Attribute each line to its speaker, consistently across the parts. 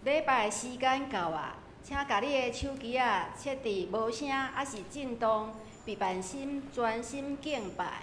Speaker 1: 禮拜時間到啊，請共你的手機仔設佇無聲，抑是震動，備辦心專心敬拜。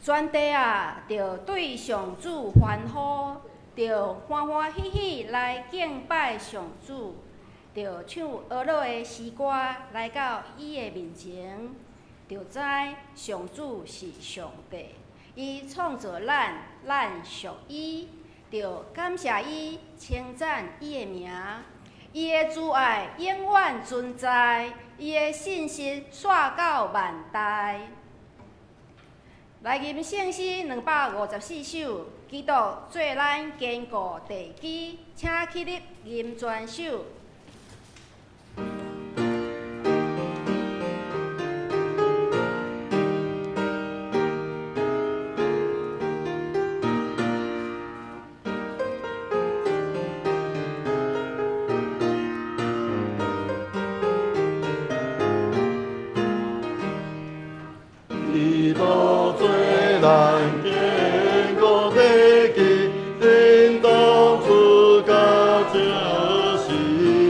Speaker 1: 全地啊，著對上主歡呼，著歡歡喜喜來敬拜上主，著唱和樂的詩歌來到伊的面前，著知上主是上帝，伊創造咱，咱屬伊，著感謝伊，稱讚伊的名，伊的慈愛永遠存在，伊的信實紲到萬代。來吟聖詩254首，基督做咱堅固地基，請起立吟全首。
Speaker 2: 基督做咱堅固地基，振動出到這時。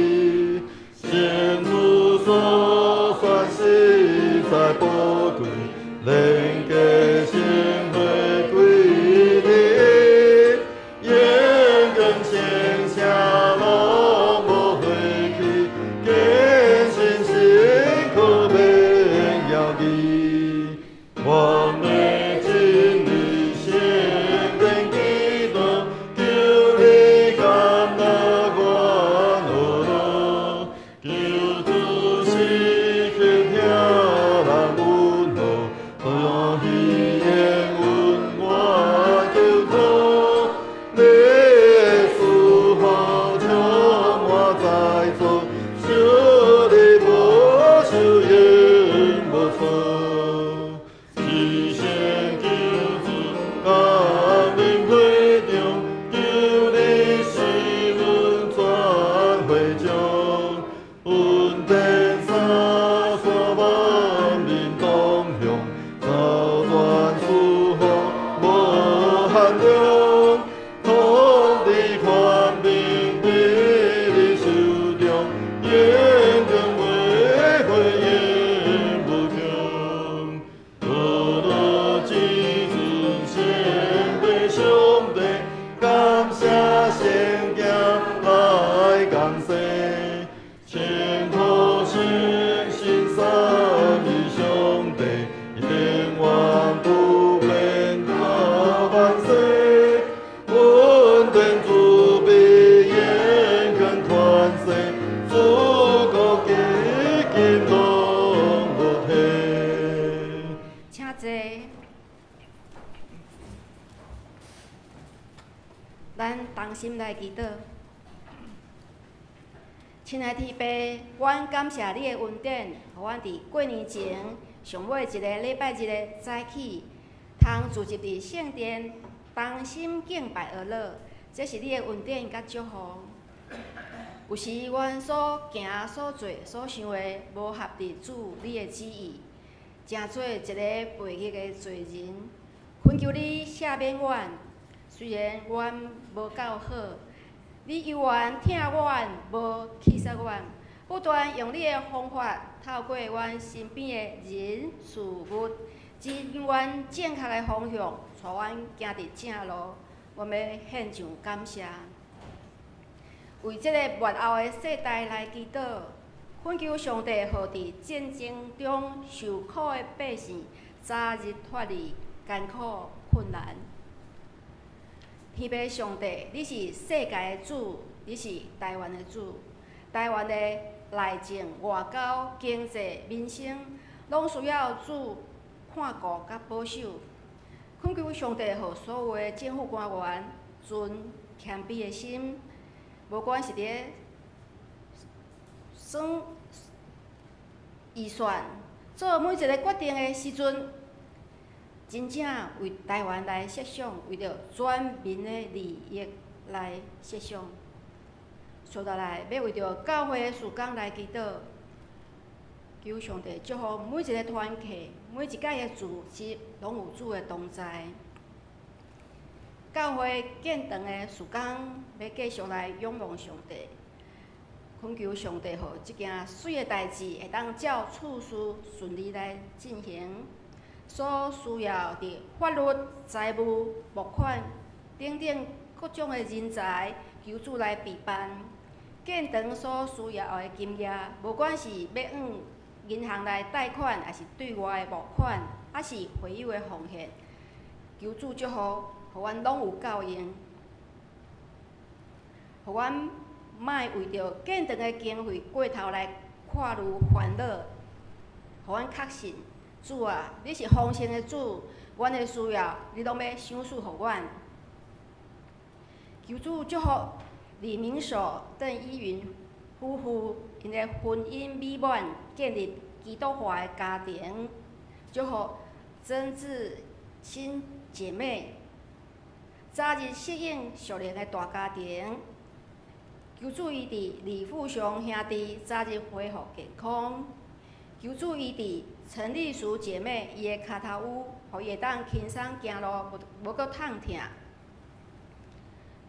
Speaker 2: 量，统治权柄伫你手中，永远袂悔永无穷。阿罗至尊圣父上帝，感谢圣行来降世，称呼圣神三一上帝，永远不变到万世。恩典慈悲永恒传世，主国基今拢无退。
Speaker 1: 请坐。咱同心來祈禱。親愛天父，阮感謝你的恩典，予阮佇過年前上尾一个禮拜日的早起，通聚集佇聖殿，同心敬拜阿樂，這是你的恩典佮祝福。有時阮所行、所做、所想的，無合佇主你的旨意，成做一個悖逆的罪人。懇求你赦免阮，雖然阮無夠好，你猶原疼阮，無棄殺阮，不斷用你的方法，透過阮身邊的人事物，指引阮正確的方向，帶阮行佇正路。我欲獻上感謝，為這個末後的世代來祈禱，懇求上帝予佇戰爭中受苦的百姓，早日脫離艱苦困難。天父上帝，你是世界的主，你是台灣的主。台灣的內政、外交、經濟、民生，攏需要主看顧佮保守。懇求上帝，予所有的政府官員存謙卑的心，無管是佇咧算預算、做每一个決定的時陣，真正為台灣來設想，為著全民的利益來設想。接落來，欲為著教會的事工來祈禱，求上帝祝福每一个團契，每一屆的組織，攏有主的同在。教會建堂的事工，欲繼續來仰望上帝，懇求上帝，予這件媠的代誌會當照次序順利來進行。所需要的法律、財務、募款等等各種的人才，求主來備辦。建堂所需要的金額，無管是欲向銀行來貸款，抑是對外的募款，抑是會友的奉獻，求主祝福，予阮攏有夠用，予阮莫為著建堂的經費過頭來掛慮煩惱，予阮確信，主啊，你是豐盛的主，阮的需要你攏欲賞賜予阮。求主祝福李明守、鄧依雲夫婦，𪜶的婚姻美滿，建立基督化的家庭。祝福曾志新姐妹早日適應屬靈的大家庭。求主醫治李富雄兄弟早日恢復健康。求主醫治陳麗淑姐妹，伊的跤頭趺，予伊會當輕鬆行路，無閣痛疼。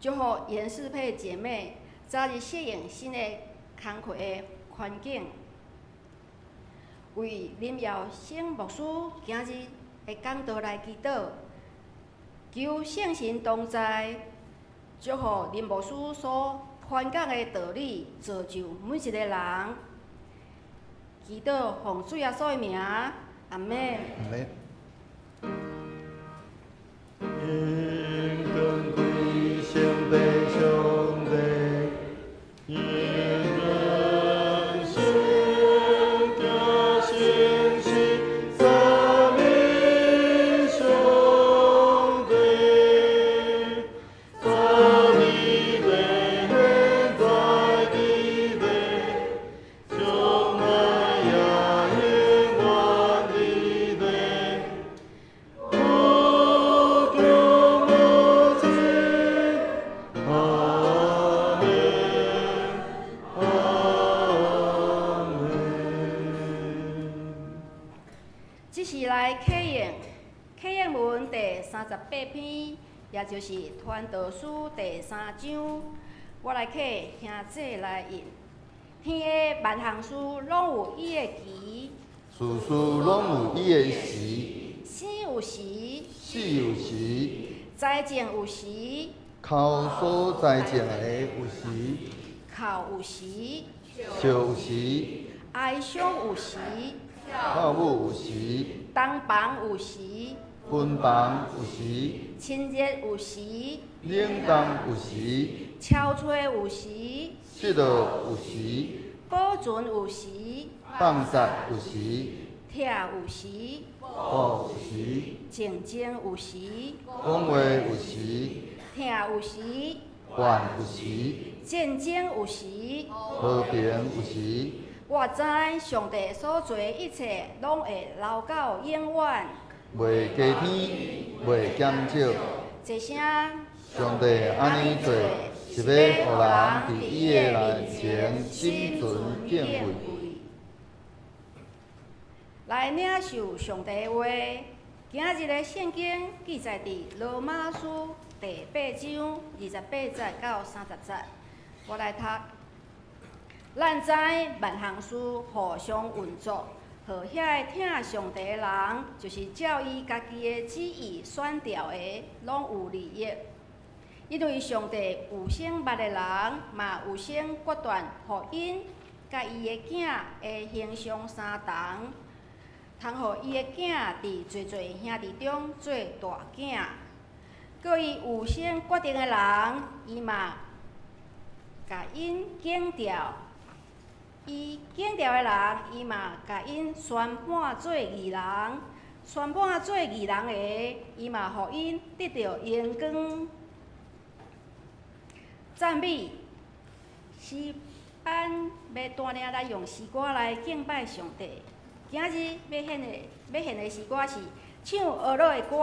Speaker 1: 祝福嚴世佩姐妹早日適應新的工課的環境。為林耀生牧師今日的講道來祈禱，求聖神同在，祝福林牧師所傳講的道理，造就每一個人。祈禱奉主耶穌的名，阿們。
Speaker 2: 阿們。永恆歸聖父上帝，永恆聖子聖神三一上帝，三一的現在佇咧，將來也永遠佇咧。無窮無盡，阿們，阿們。
Speaker 1: 這是來啟應，啟應文第38篇，也就是傳道書第三章，我來替兄姊來印。天下萬項事攏有伊的期，
Speaker 2: 事事攏有伊的時，
Speaker 1: 生有時，
Speaker 2: 死有時，
Speaker 1: 栽種有時，
Speaker 2: 摳所栽種的有時，
Speaker 1: 哭有時，
Speaker 2: 笑有時，
Speaker 1: 哀傷有時，
Speaker 2: 跳舞有時，
Speaker 1: 同房有時，
Speaker 2: 分房有時，
Speaker 1: 親熱有時，
Speaker 2: 冷凍有時，
Speaker 1: 憔悴有時，
Speaker 2: 失落有時，
Speaker 1: 保存有時，
Speaker 2: 放殺有時，
Speaker 1: 拆有時，
Speaker 2: 補有時，
Speaker 1: 靜靜有時，
Speaker 2: 講話有時，
Speaker 1: 疼有時，
Speaker 2: 怨有時，
Speaker 1: 戰爭有時。
Speaker 2: 和平有時。
Speaker 1: 我知上帝所做的一切，攏會留到永遠。
Speaker 2: 袂加添，袂減少。
Speaker 1: 這聲
Speaker 2: 上帝按呢做，是欲予人佇伊的面前心存敬畏。
Speaker 1: 來領受上帝的話。今日的聖經記載佇羅馬書第八章28節到30節。我來讀。咱知萬項事互相運作，予遐个疼上帝的人，就是照伊家己的旨意選召的，攏有利益。因為上帝預先捌的人，嘛預先決斷，予𪜶佮伊的囝的形象相同，通予伊的囝佇濟濟兄弟中做大囝。閣伊預先決定的人，伊嘛共𪜶揀召；伊揀召的人，伊嘛共𪜶宣判做義人；宣判做義人的，伊嘛予𪜶得著榮光。讚美詩班欲帶領咱用詩歌來敬拜上帝。今日欲獻的詩歌是唱呵咾的歌。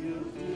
Speaker 3: 用天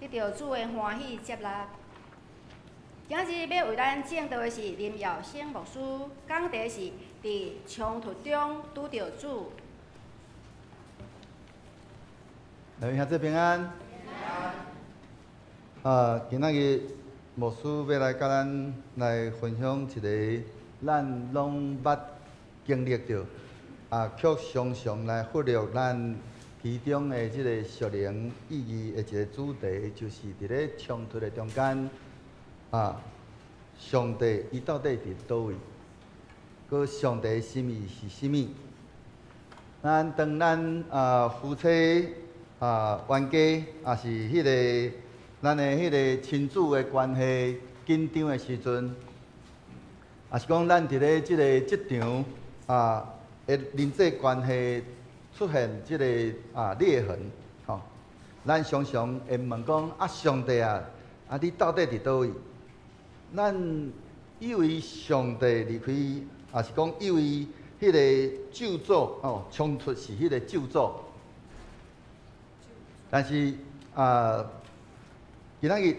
Speaker 1: 得著主的歡喜接納。今日欲為咱證道的是林耀星牧師，講題是佇衝突中拄著主。
Speaker 3: 來，兄弟平安。啊，今仔日牧師欲來佮咱來分享一个咱攏捌經歷著，啊，卻常常來忽略咱其中的這個屬靈意義的一个主題，就是佇咧衝突的中間，啊，上帝伊到底佇佗位？閣上帝心意是啥物？咱當咱啊夫妻啊冤家，抑是彼个咱的彼个親子的關係緊張的時陣，抑是講咱佇咧這個職場啊的人際關係出現這個啊裂痕，吼，咱常常會問講啊，上帝啊，啊你到底佇佗位？咱以為上帝離開，抑是講以為彼个咒詛哦，衝突是彼个咒詛。但是啊，今仔日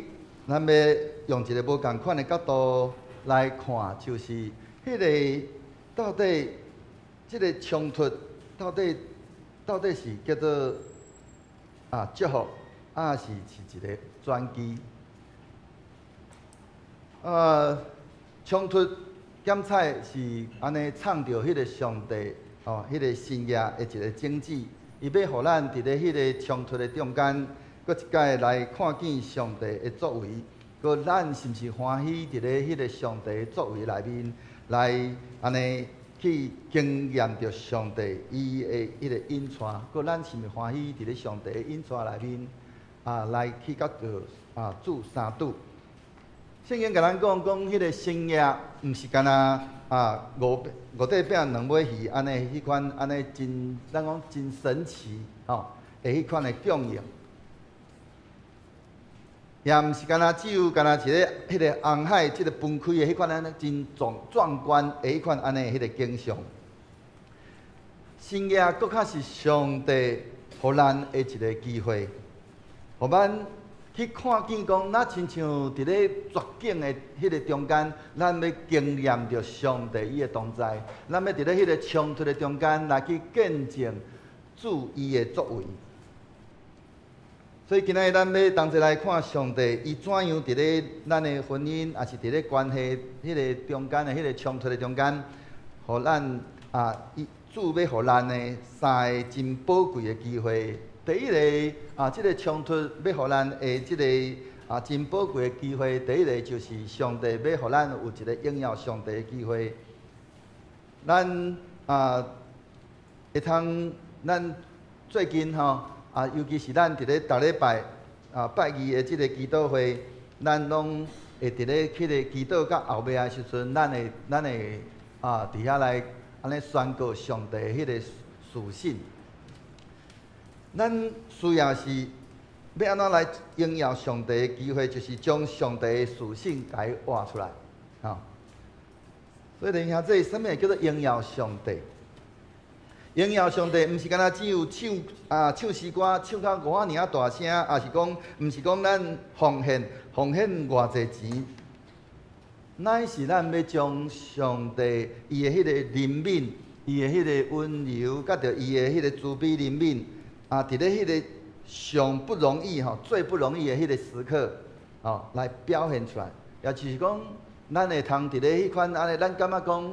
Speaker 3: 咱欲用一个無仝款的角度來看，就是彼个到底這个衝突到底是叫做啊祝福，抑是一个轉機？啊，衝突檢采是按呢藏著彼个上帝哦，彼个新約的一个種子，伊欲予咱佇咧彼个衝突的中間，閣一擺來看見上帝的作為，閣咱是毋是歡喜佇咧彼个上帝的作為內面，來按呢去經驗著上帝伊的彼个引帶，閣咱是毋是歡喜佇咧上帝的引帶內面啊，來去佮著啊主相拄。聖經共咱講，講彼个新約毋是干焦啊五五塊餅兩尾魚按呢彼款按呢真，咱講真神奇吼，的彼款的供應，也毋是干焦只有干焦一个彼个紅海這个分開的彼款按呢真壯壯觀的彼款按呢彼个景象。新約閣較是上帝予咱的一个機會，予咱去看見講，若親像佇咧絕境的彼个中間，咱欲經驗著上帝伊的同在，咱欲佇咧彼个衝突的中間來去見證主伊的作為。所以今仔日咱欲同齊來看上帝伊怎樣佇咧咱的婚姻，抑是佇咧關係彼个中間的彼个衝突的中間，予咱啊，伊主欲予咱的三个真寶貴的機會。第一个啊，這个衝突欲予咱的這个啊真寶貴的機會，第一个就是上帝欲予咱有一个榮耀上帝的機會。咱啊會通，咱最近吼啊，尤其是咱佇咧逐禮拜啊拜二的這个祈禱會，咱攏會佇咧彼个祈禱到後尾的時陣，咱會啊佇遐來按呢宣告上帝彼个屬性。咱需要是欲按怎來榮耀上帝的機會，就是將上帝的屬性共伊活出來，吼。所以弟兄姊妹，啥物叫做榮耀上帝？榮耀上帝，毋是干焦只有唱啊唱詩歌，唱到遮爾仔大聲，抑是講，毋是講咱奉獻奉獻偌濟錢，乃是咱欲將上帝伊的彼个憐憫，伊的彼个溫柔，佮著伊的彼个慈悲憐憫。啊，佇咧彼个上不容易吼，最不容易的彼个時刻，哦，來表現出來。也就是講，咱會通佇咧彼款按呢，咱感覺講，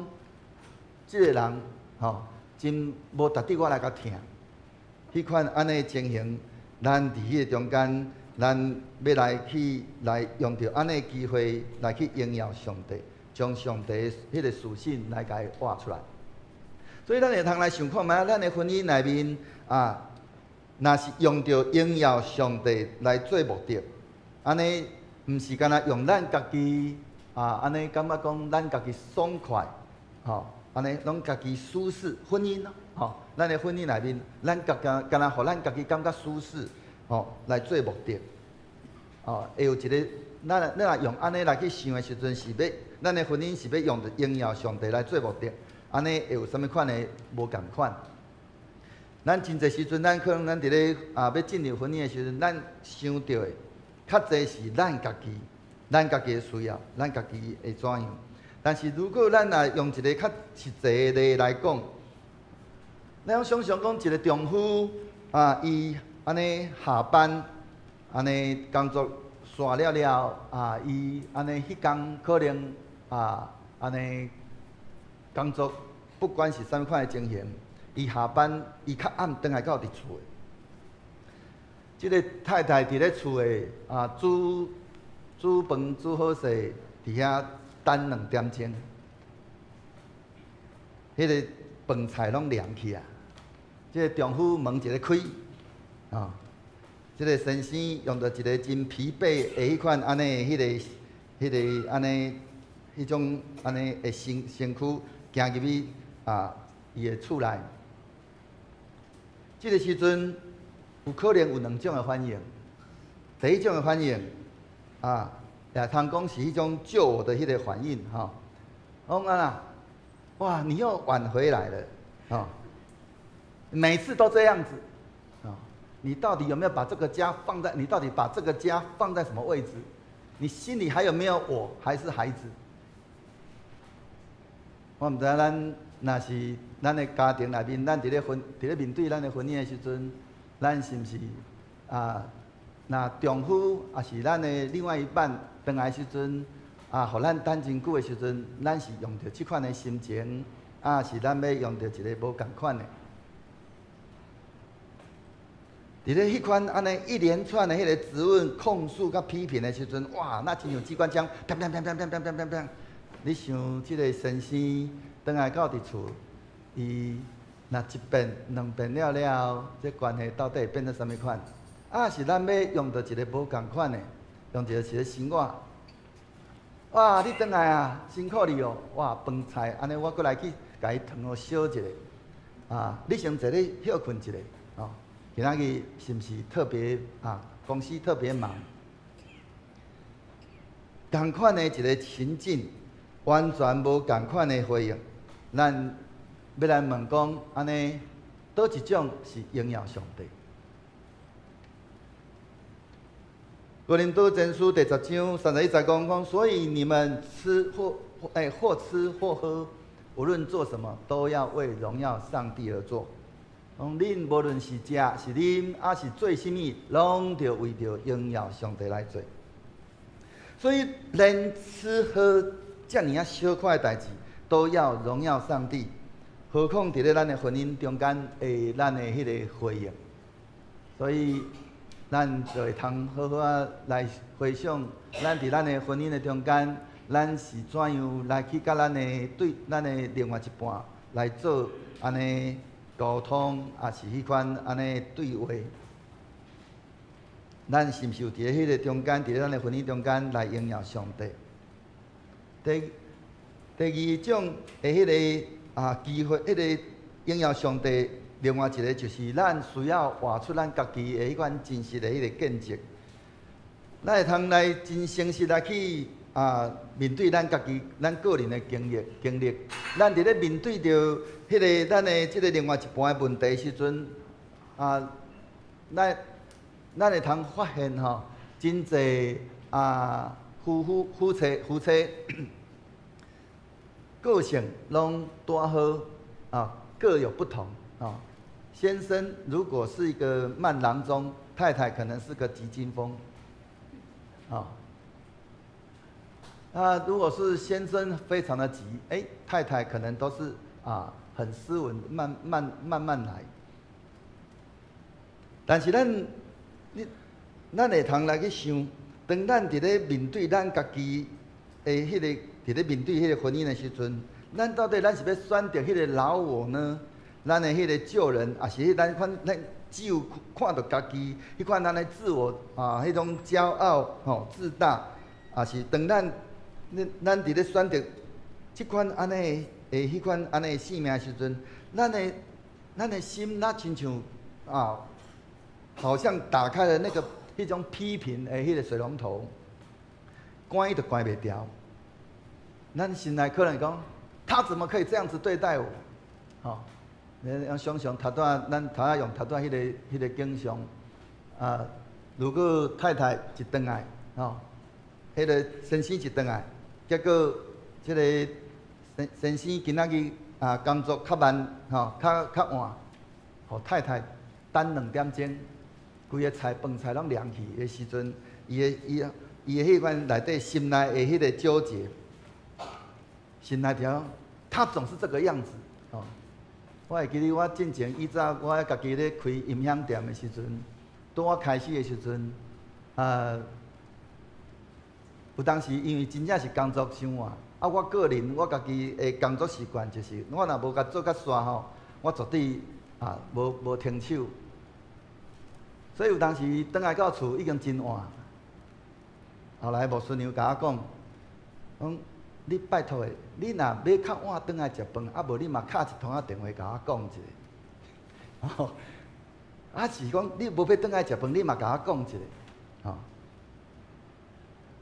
Speaker 3: 這个人吼，真無值得我來共疼。彼款按呢情形，咱佇彼个中間，咱欲來去來用著按呢機會來去榮耀上帝，將上帝彼个屬性來共伊活出來。所以咱會通來想看覓，咱的婚姻內面啊，若是用著榮耀上帝來做目的，按呢毋是干焦用咱家己啊，按呢感覺講咱家己爽快，吼，按呢攏家己舒適婚姻咯，吼，咱的婚姻內面，咱家己干焦予咱家己感覺舒適，吼，來做目的，哦，會有一个，咱若用按呢來去想的時陣，是欲咱的婚姻是欲用著榮耀上帝來做目的，按呢會有啥物款的無仝款？咱真濟時陣，咱可能咱佇咧啊欲進入婚姻的時陣，咱想著的較濟是咱家己，咱家己的需要，咱家己會怎樣。但是如果咱若用一個較實際的例來講，咱想像講一個丈夫啊，伊按呢下班，按呢工作煞了了啊，伊按呢彼工可能啊，按呢工作不管是啥物款的情形，伊下班伊較暗轉來到佇厝的。這個太太佇咧厝的啊，煮煮飯煮好勢，佇遐等2點鐘，彼個飯菜攏涼去啊！這個丈夫門一个開，啊，這個先生用著一個真疲憊的彼款按呢，彼個按呢，彼種按呢的身軀行入去啊，伊的厝內。這個時陣有可能有兩種的反應。第一種的反應，啊，也通講是彼種舊我的彼個反應，吼。講啊，哇，你又晚回來了，哦，每次都這樣子，哦，你到底有沒有把這個家放在？你到底把這個家放在什麼位置？你心裡還有沒有我，還是孩子？我毋知影咱若是咱的家庭內面，咱佇咧面對咱的婚姻的時陣，咱是毋是啊？若丈夫抑是咱的另外一半轉來時陣，啊，予咱等真久的時陣，咱是用著這款的心情，抑是咱欲用著一个無仝款的？佇咧彼款按呢一連串的彼个質問、控訴佮批評的時陣，哇，那親像機關槍，砰砰砰砰砰砰砰砰砰！你想這个先生轉來到佇厝，伊若一遍、兩遍了了，這關係到底會變做啥物款？抑是咱欲用著一个無仝款的，用一個生活。哇！你轉來啊，辛苦你哦！哇，飯菜按呢，我閣來去共伊燙予燒一下。啊，你先坐咧歇睏一下，哦。今仔日是毋是特別啊？公司特別忙，仝款的一个情境，完全無仝款的回應。咱欲來問講，按呢，佗一種是榮耀上帝？哥林多前書第10章31節講講，所以你們吃或或吃或喝，無論做什麼，都要為榮耀上帝而做。講恁無論是食是啉，抑是做啥物，攏著為著榮耀上帝來做。所以連吃喝遮爾仔小可的代誌，都要榮耀上帝。何況佇咧咱的婚姻中間的咱的彼个回應。所以咱就會通好好仔來回想，咱佇咱的婚姻的中間，咱是怎樣來去佮咱的對咱的另外一半來做按呢溝通，抑是彼款按呢對話。咱是毋是有佇咧彼个中間，佇咧咱的婚姻中間來榮耀上帝？第二種的彼个啊機會，彼个榮耀上帝，另外一个就是咱需要活出咱家己的彼款真實的彼个見證。咱會通來真誠實來去啊面對咱家己、咱個人的經歷。咱佇咧面對著彼个咱的這个另外一半的問題時陣，啊，咱會通發現吼，真濟啊夫婦夫妻個性攏拄好啊，各有不同啊。先生如果是一個慢郎中，太太可能是個急驚風，啊。那如果是先生非常的急，太太可能都是啊很斯文，慢慢慢慢來。但是咱會通來去想，當咱佇咧面對咱家己的彼個，佇咧面對彼個婚姻的時陣，咱到底咱是欲選擇彼個老我呢？咱的彼個舊人，抑是咱款咱只有看著家己，彼款咱的自我啊，彼種驕傲吼自大，抑是當咱佇咧選擇這款按呢的彼款按呢的性命的時陣，咱的心若親像啊，好像打開了那個彼種批評的彼個水龍頭，關伊就關袂牢。咱心內可能講，他怎麼可以這樣子對待我？吼，你想想，頭拄仔咱頭仔用頭拄仔彼個景象，啊，如果太太一轉來，吼，彼个先生一轉來，結果這个先生今仔日啊工作較慢，吼，較晚，予太太等2點鐘，規个菜飯菜攏涼去的時陣，伊的彼款內底心內的彼個糾結，心內條，他總是這個樣子，吼。我會記得我進前以早我家己咧開音響店的時陣，當我開始的時陣，啊，有當時因為真正是工作傷晚，啊，我個人我家己的工作習慣就是，我若無共做較煞吼，我絕對啊無停手。所以有當時轉來到厝已經真晚。後來牧師娘共我講，講你拜託的，你若欲較晚轉來食飯，啊無你嘛敲一通仔電話共我講一下。吼，啊是講你無欲轉來食飯，你嘛共我講一下，吼。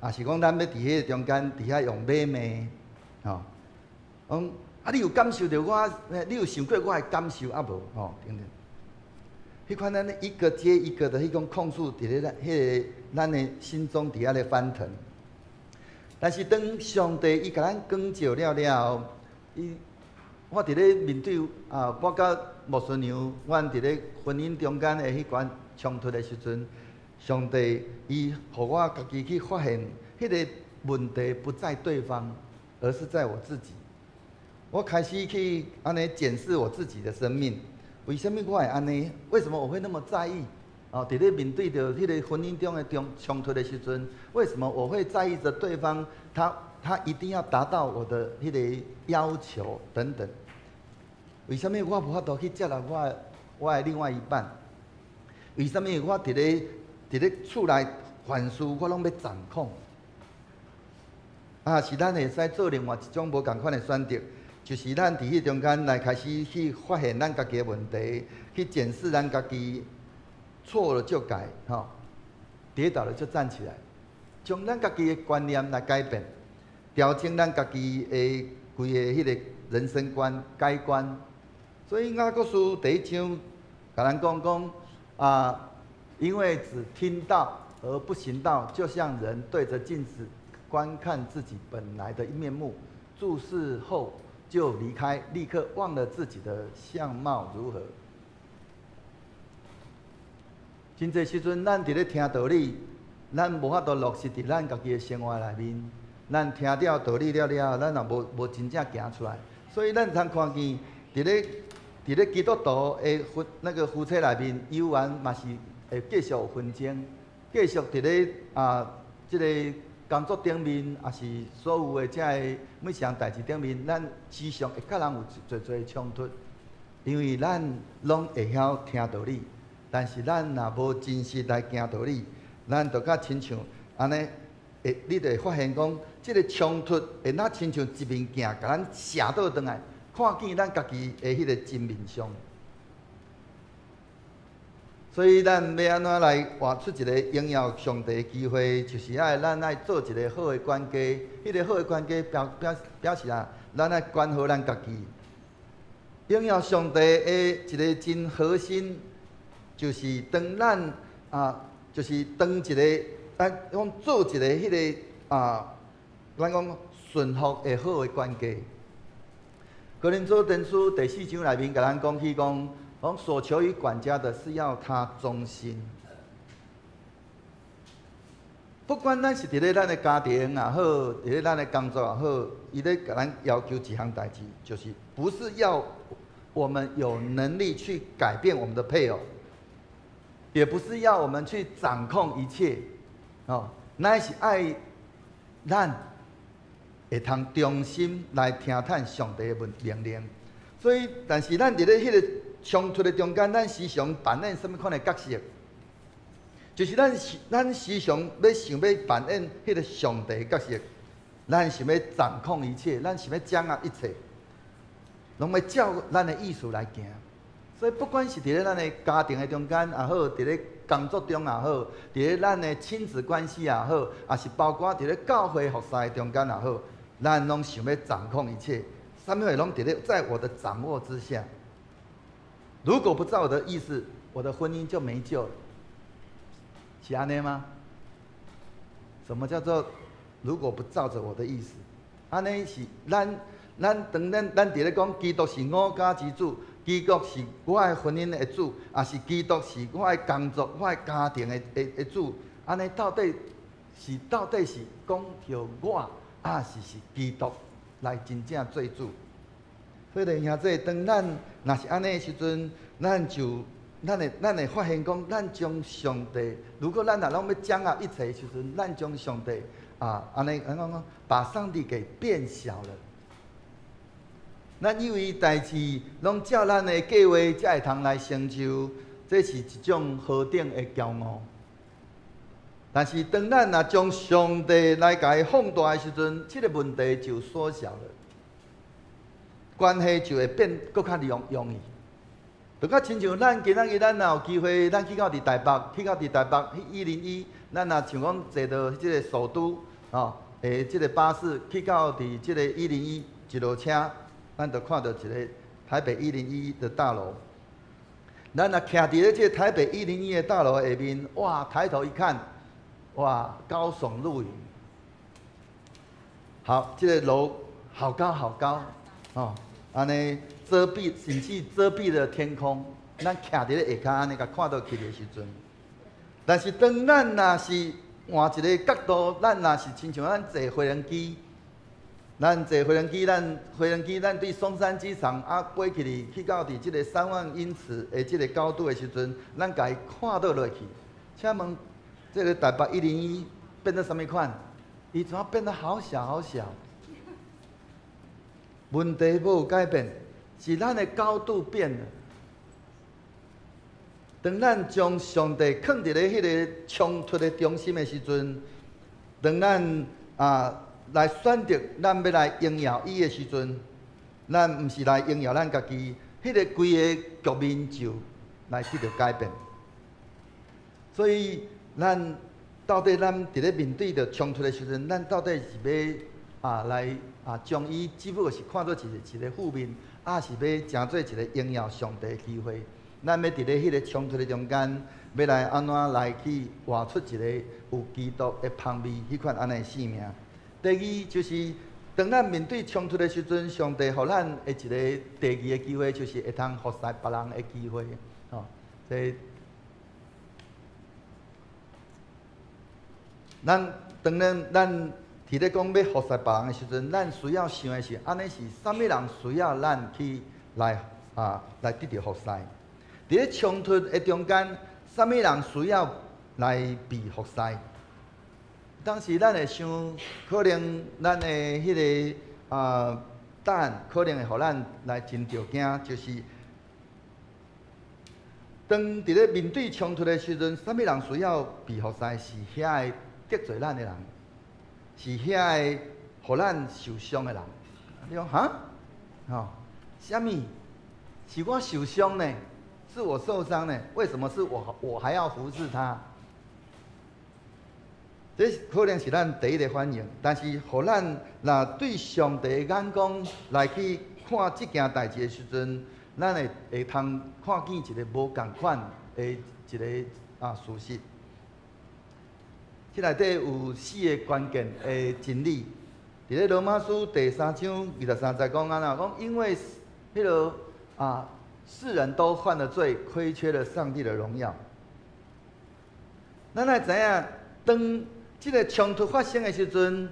Speaker 3: 啊是講咱欲佇彼個中間佇遐用買賣，吼。講啊你有感受著我，你有想過我的感受啊無？吼，等等。彼款咱一個接一個的彼種控訴，佇咧咱彼个咱的心中佇遐咧翻騰。但是當上帝伊共咱光照了了後，伊我佇咧面對啊，我佮牧師娘，阮佇咧婚姻中間的彼款衝突的時陣，上帝伊予我家己去發現，彼个問題不在對方，而是在我自己。我開始去按呢檢視我自己的生命，為啥物我會按呢？為什麼我會那麼在意？哦，佇咧面對著彼个婚姻中的中衝突的時陣，為什麼我會在意著對方？他一定要達到我的彼个要求等等。為啥物我無法度去接納我的另外一半？為啥物我佇咧厝內凡事我攏欲掌控？啊，是咱會使做另外一種無仝款的選擇，就是咱佇彼中間來開始去發現咱家己的問題，去檢視咱家己。錯了就改，吼，跌倒了就站起來，將咱家己的觀念來改變，調整咱家己的規个彼个人生觀、改觀。所以雅各書第一章，共咱講講啊，因為只聽道而不行道，就像人對著鏡子觀看自己本來的面目，注視後就離開，立刻忘了自己的相貌如何。真濟時陣，咱佇咧聽道理，咱無法度落實佇咱家己的生活內面。咱聽著道理了了後，咱也無真正行出來。所以咱通看見，佇咧基督徒的夫那個夫妻內面，猶原嘛是會繼續有紛爭，繼續佇咧啊，這个工作頂面，抑是所有的這个每項代誌頂面，咱時常會佮人有濟濟衝突，因為咱攏會曉聽道理。但是咱若無真實來行道理，咱就較親像按呢，會你就會發現講，這个衝突會若親像一面鏡，共咱射倒轉來，看見咱家己的彼个真面相。所以咱欲按怎來活出一个榮耀上帝的機會，就是愛咱愛做一个好的管家。彼个好的管家表示啊，咱愛管好咱家己。榮耀上帝的一个真核心，就是當咱啊，就是當一个，咱講做一个彼个啊，咱講順服會好的管家。哥林多前書第四章內面共咱講起講，講所求於管家的是要他忠心。不管咱是佇咧咱的家庭也好，佇咧咱的工作也好，伊咧共咱要求一項代誌，就是不是要我們有能力去改變我們的配偶。也不是要我們去掌控一切，哦，乃是愛咱會通忠心來聽從上帝的命令。所以，但是咱佇咧彼个衝突的中間，咱時常扮演啥物款的角色？就是咱時常欲想欲扮演彼个上帝的角色，咱想欲掌控一切，咱想欲掌握一切，攏欲照咱的意思來行。所以，不管是佇咧咱的家庭的中間也好，佇咧工作中也好，佇咧咱的親子關係也好，抑是包括佇咧教會服侍的中間也好，咱攏想欲掌控一切，啥物貨攏佇咧在我的掌握之下。如果不照我的意思，我的婚姻就沒救了。是按呢嗎？什麼叫做如果不照着我的意思？按呢是咱當咱佇咧講基督是我家之主，基督是我的婚姻的主，抑是基督是我的工作、我的家庭的主？按呢到底是講著我，抑是基督來真正做主？所以弟兄姊，當咱若是按呢的時陣，咱會發現講，咱將上帝，如果咱若攏欲掌握一切的時陣，咱將上帝啊，按呢按怎講，把上帝給變小了。咱以為代誌攏照咱的計劃才會通來成就，這是一種何等的驕傲。但是當咱若將上帝來共伊放大的時陣，這個問題就縮小了，關係就會變閣較容易。就較親像咱今仔日咱若有機會，咱去到佇台北，去到佇台北彼101，咱若像講坐到這個首都，吼，的這個巴士去到佇這個一零一，一落車，咱就看到一個台北一零一的大樓。咱若徛佇咧這個台北一零一的大樓下面，哇，抬頭一看，哇，高聳入雲。好，這個樓好高好高，哦，按呢遮蔽，甚至遮蔽了天空。咱徛佇咧下跤，按呢共看倒去的時陣，但是當咱若是換一個角度，咱若是親像咱坐飛行機，咱坐飛行機，咱飛行機，咱對松山機場啊飛起去，去到佇這個3萬英尺的這個高度的時陣，咱共伊看倒落去。請問，這個台北一零一變做啥物款？伊怎變得好小好小？問題無改變，是咱的高度變了。當咱將上帝囥佇咧彼個衝突的中心的時陣，當咱啊來選擇咱欲來榮耀伊的時陣，咱毋是來榮耀咱家己，彼個規个局面就來得著改變。所以，咱到底咱佇咧面對著衝突的時陣，咱到底是欲啊來啊將伊只不過是看做一個負面，抑是欲成做一個榮耀上帝的機會？咱欲佇咧彼個衝突的中間，欲來按怎來去活出一個有基督的芳味，彼款按呢的生命。第二就是，當咱面對衝突的時陣，上帝予咱的一個第二個機會，就是會通服侍別人的機會。吼，這咱當咱咱佇咧講欲服侍別人的時陣，咱需要想的是，按呢是啥物人需要咱去來啊來得著服侍？佇咧衝突的中間，啥物人需要來被服侍？當時咱會想，可能咱的彼個啊答案，可能會予咱來真著驚，就是當佇咧面對衝突的時陣，啥物人需要被服侍？是遐個得罪咱的人，是遐個予咱受傷的人。你講哈？吼，啥物？是我受傷呢？是我受傷呢？為什麼是我？我還要服侍他？這可能是咱第一個反應，但是予咱若對上帝的眼光來去看這件代誌的時陣，咱會通看見一個無仝款的一個啊事實。這內底有四個關鍵的真理。佇咧羅馬書第三章23節講按怎講？因為彼個啊，世人都犯了罪，虧缺了上帝的榮耀。咱愛知影，當這個衝突發生的時陣，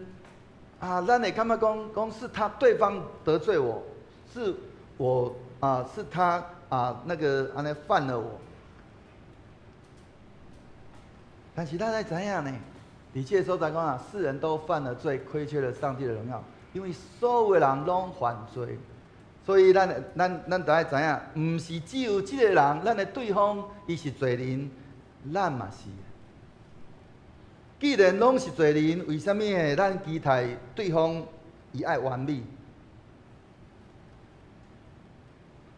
Speaker 3: 啊，咱會感覺講講是他對方得罪我，是我啊，是他啊，那個按呢犯了我。但是咱愛知影呢，佇這個所在講啊，世人都犯了罪，虧缺了上帝的榮耀，因為所有的人攏犯罪，所以咱著愛知影，毋是只有這個人，咱的對方伊是罪人，咱嘛是。既然攏是罪人，為啥物會咱期待對方伊愛完美？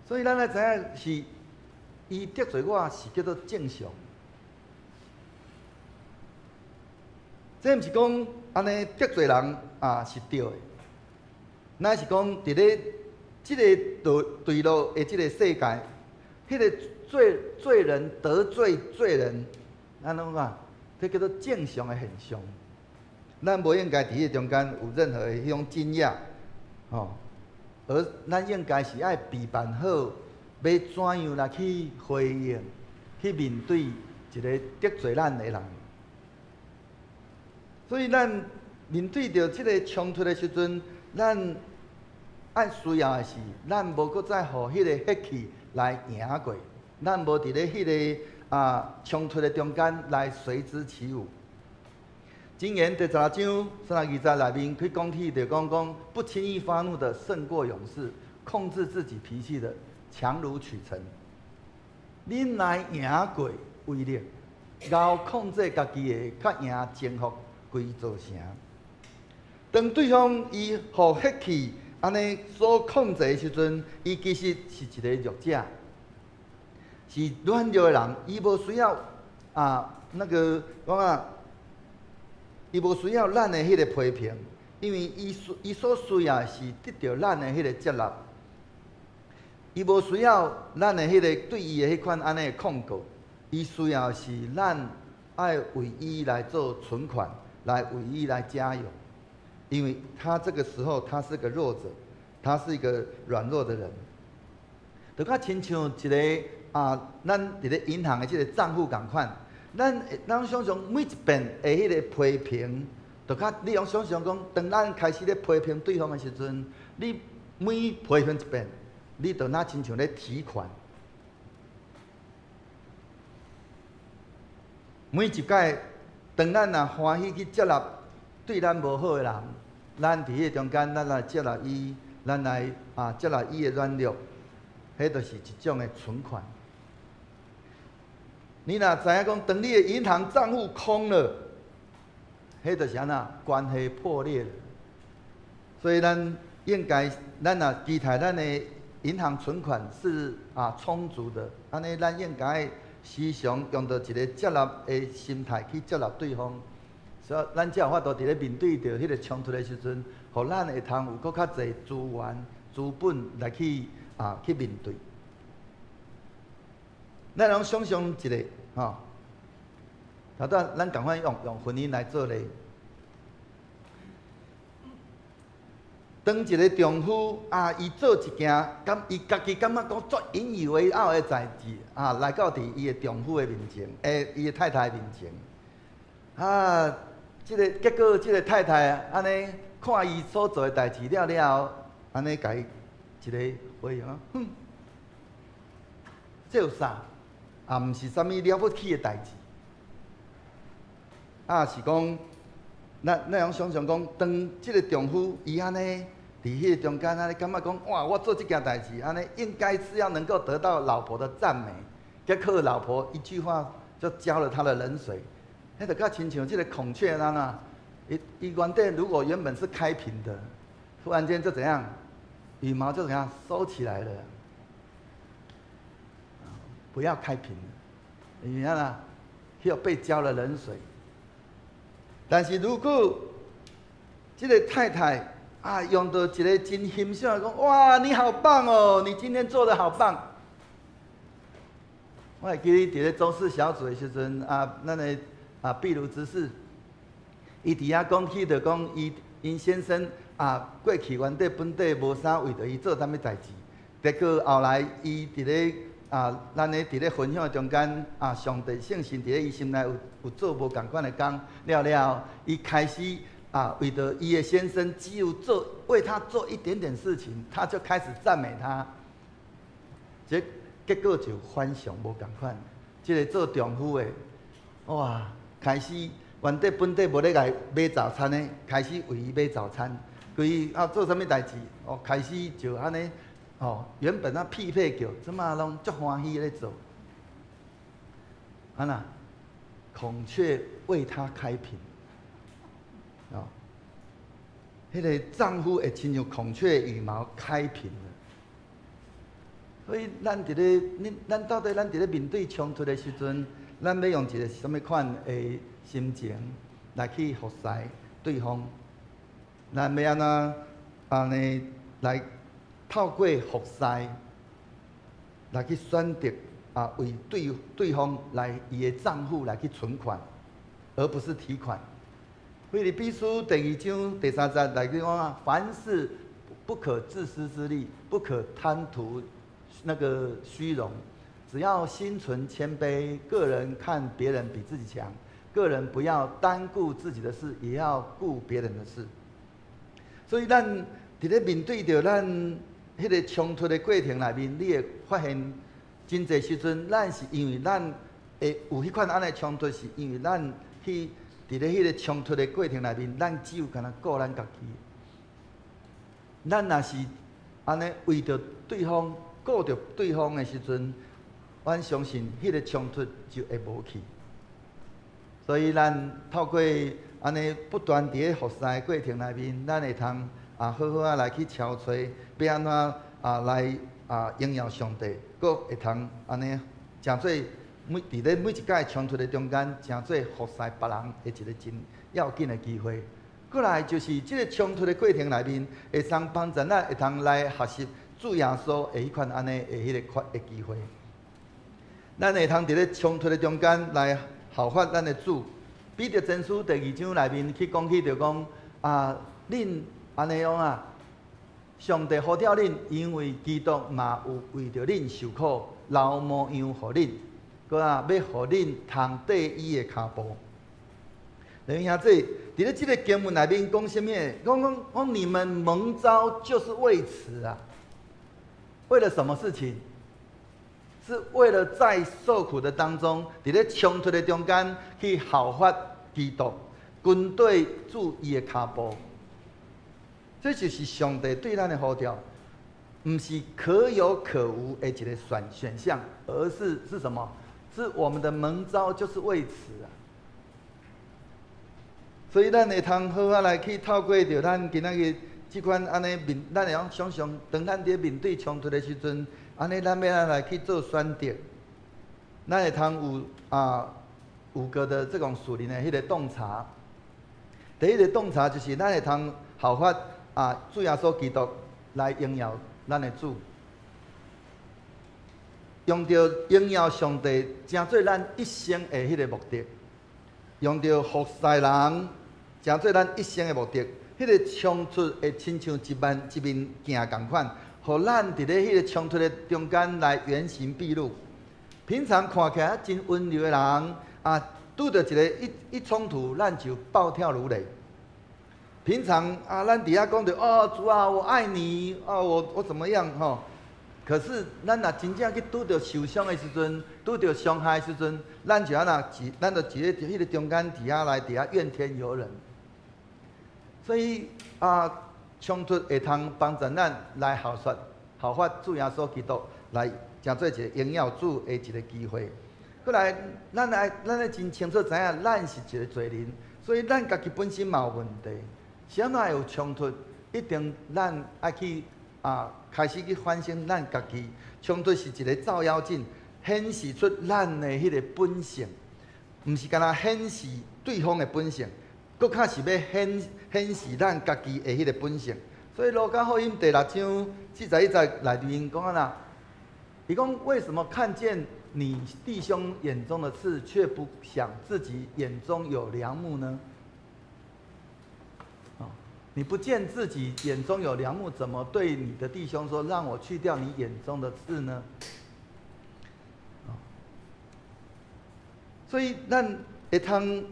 Speaker 3: 所以咱愛知影是，伊得罪我是叫做正常。這毋是講按呢得罪人啊是對的，乃是講佇咧這個墜墜落的這個世界，彼個罪罪人得罪罪人，按怎講？這叫做正常的現象。咱無應該佇彼中間有任何的彼種驚訝，吼，而咱應該是愛備辦好，欲怎樣來去回應、去面對一个得罪咱的人。所以咱面對著這个衝突的時陣，咱愛需要的是，咱無閣再予彼个血氣來贏過，咱無佇咧彼个衝突的中間來隨之起舞。箴言第十六章32節內面去講起，就講講不輕易發怒的勝過勇士，控制自己脾氣的強如取城。忍耐贏過威力，𠢕控制家己的，較贏征服規座城。當對方伊予血氣按呢所控制的時陣，伊其實是一个弱者，是軟弱的人，伊無需要那个講啊。伊無需要咱的彼个批評，因為伊所需要的是得著咱的彼个接納。伊無需要咱的彼个對伊的彼款按呢的控告，伊需要的是咱愛為伊來做存款，來為伊來加油。因為他這個時候他是個弱者，他是一個軟弱的人。就較親像一个咱佇咧銀行的這个帳戶仝款。咱想像每一遍的彼个批評，就較你用想像講，當咱開始咧批評對方的時陣，你每批評一遍，你就若親像咧提款。每一擺，當咱若歡喜去接納對咱無好的人，咱佇彼個中間，咱來接納伊，咱來接納伊的軟弱，彼就是一種的存款。你若知影講，當你的銀行帳戶空了，彼就是按怎關係破裂了。所以咱應該，咱若期待咱的銀行存款是充足的，按呢咱應該時常用著一个接納的心態去接納對方，所以咱才有法度佇咧面對著彼个衝突的時陣，予咱會通有閣較濟資源、資本來去面對。咱攏想像一个吼，頭拄咱仝款用婚姻來做例。當一个丈夫伊做一件，感伊家己感覺講足引以為傲的代誌來到佇伊的丈夫的面前，伊的太太的面前，這个結果，這个太太按呢看伊所做的代誌了了後，按呢共伊一个回應啊，哼，這有啥？也毋是啥物了不起的代誌，是講，咱會想像講，當這个丈夫伊按呢佇彼個中間按呢感覺講，哇，我做這件代誌按呢應該是要能夠得到老婆的讚美，結果老婆一句話就澆了他的冷水，彼就較親像這个孔雀按怎，伊原底如果原本是開屏的，突然間就怎樣，羽毛就怎樣收起來了。不要開屏，因為按怎，彼被澆了冷水。但是如果這个太太用著一个真欣賞講，哇，你好棒哦，你今天做得好棒。我會記得佇咧周四小組的時陣咱的秘魯執事，伊佇遐講起著講，伊𪜶先生過去原底本底無啥為著伊做啥物代誌，結果後來伊佇咧咱咧佇咧分享的中間上帝聖神佇咧伊心內有做無仝款的工了了，伊開始為著伊的先生只有做為他做一點點事情，他就開始讚美他。這結果就反常無仝款。這个做丈夫的，哇，開始原底本底無咧共伊買早餐的，開始為伊買早餐，規做啥物代誌，哦，開始就按呢。哦，原本啊屁屁叫，這馬攏足歡喜咧做。按怎，孔雀為他開屏。哦，彼个丈夫會親像孔雀羽毛開屏了。所以咱佇咧，咱到底咱佇咧面對衝突的時陣，咱欲用一个啥物款的心情來去服侍對方？咱欲按怎按呢來透過服侍來去選擇為對方來伊的帳戶來去存款？而不是提款。腓立比書第二章第三節內底講啊，凡事不可自私自利，不可貪圖那個虛榮，只要心存謙卑，個人看別人比自己強，個人不要單顧自己的事，也要顧別人的事。所以咱佇咧面對著咱彼個衝突的過程內面，你會發現真濟時陣，咱是因為咱會有彼款按呢衝突，是因為咱去佇咧彼個衝突的過程內面，咱只有干焦顧咱家己。咱若是按呢為著對方顧著對方的時陣，阮相信彼個衝突就會無去。所以咱透過按呢不斷佇咧服侍的過程內面，咱會通啊好好仔來去敲揣，欲按怎啊來啊榮耀上帝，閣會通按呢成做每佇咧每一擺衝突的中間，成做服侍別人的一個真要緊的機會。過來就是這個衝突的過程內面，會通幫助咱會通來學習主耶穌的彼款按呢的彼個的機會。咱會通佇咧衝突的中間來效法咱的主。彼得前書第二章內面去講起，就講啊，恁按呢樣啊，上帝呼召恁，因為基督嘛有為著恁受苦，留模樣予恁，閣啊欲予恁通綴伊的跤步。弟兄姊妹，佇咧這個經文內面講啥物？講講講你們蒙召就是為此啊！為了什麼事情？是為了在受苦的當中，佇咧衝突的中間去效法基督，跟綴主伊的跤步。這就是上帝對咱的呼召，毋是可有可無的一個選項，而是是什麼？是我們的蒙召就是為此啊！所以咱會通好好來去透過著咱今仔日這款按呢面，咱會用想像，當咱佇面對衝突的時陣，按呢咱欲按怎來去做選擇？咱會通有啊五個的這種屬靈的彼個洞察。第一個洞察就是咱會通效法啊主耶穌基督來榮耀咱的主，用著榮耀上帝，成做咱一生的彼個目的；用著服侍人，成做咱一生的目的。彼個衝突會親像一面一面鏡仝款，予咱佇咧彼個衝突的中間來原形畢露。平常看起來真溫柔的人，啊，拄著一個一一衝突，咱就暴跳如雷。平常啊，咱佇遐講著哦，主啊，我愛你，哦，我怎麼樣吼？可是咱若真正去拄著受傷的時陣，拄著傷害的時陣，咱就按怎，咱就佇咧彼個中間佇遐來佇遐怨天尤人。所以啊，衝突會通幫助咱來效法效法主耶穌基督，來成做一個榮耀主的一個機會。過來，咱愛真清楚知影，咱是一個罪人，所以咱家己本身嘛有問題。啥物會有衝突？一定咱愛去啊，開始去反省咱家己。衝突是一個照妖鏡，顯示出咱的彼個本性，毋是干焦顯示對方的本性，閣較是欲顯示咱家己的彼個本性。所以路加福音第六章四十一節內面講按怎？伊講為什麼看見你弟兄眼中的刺，卻不想自己眼中有梁木呢？你不見自己眼中有梁木，怎麼對你的弟兄說，讓我去掉你眼中的刺呢？所以咱會通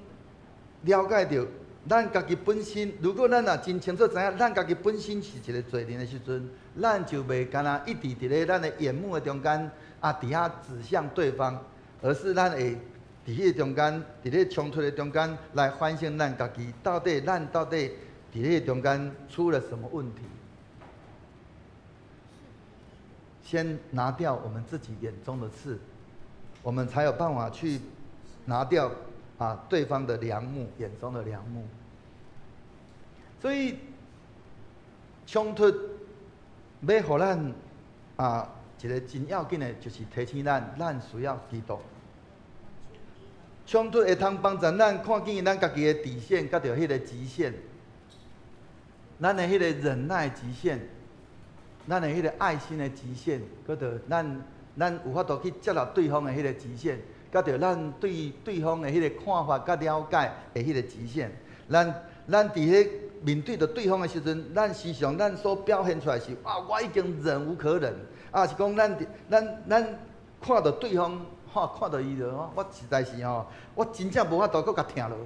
Speaker 3: 了解著，咱家己本身，如果咱若真清楚知影，咱家己本身是一個罪人的時陣，咱就袂干焦一直佇咧咱的眼目的中間啊，佇遐指向對方，而是咱會佇彼個中間，佇咧衝突的中間來反省咱家己，到底咱到底佇彼個中間出了什麼問題？先拿掉我們自己眼中的刺，我們才有辦法去拿掉啊對方的梁木，眼中的梁木。所以衝突欲予咱啊一個真要緊的，就是提醒咱，咱需要基督。衝突會通幫助咱看見咱家己的底線，佮著彼個極限。咱的彼個忍耐極限，咱的彼個愛心的極限，佮著咱有法度去接納對方的彼個極限，佮著咱對對方的彼个看法佮了解的彼个極限。咱佇彼面對著對方的時陣，咱時常咱所表現出來是啊，我已經忍無可忍，啊是講咱看著對方，吼，看著伊就我實在是吼，我真正無法度閣共疼落，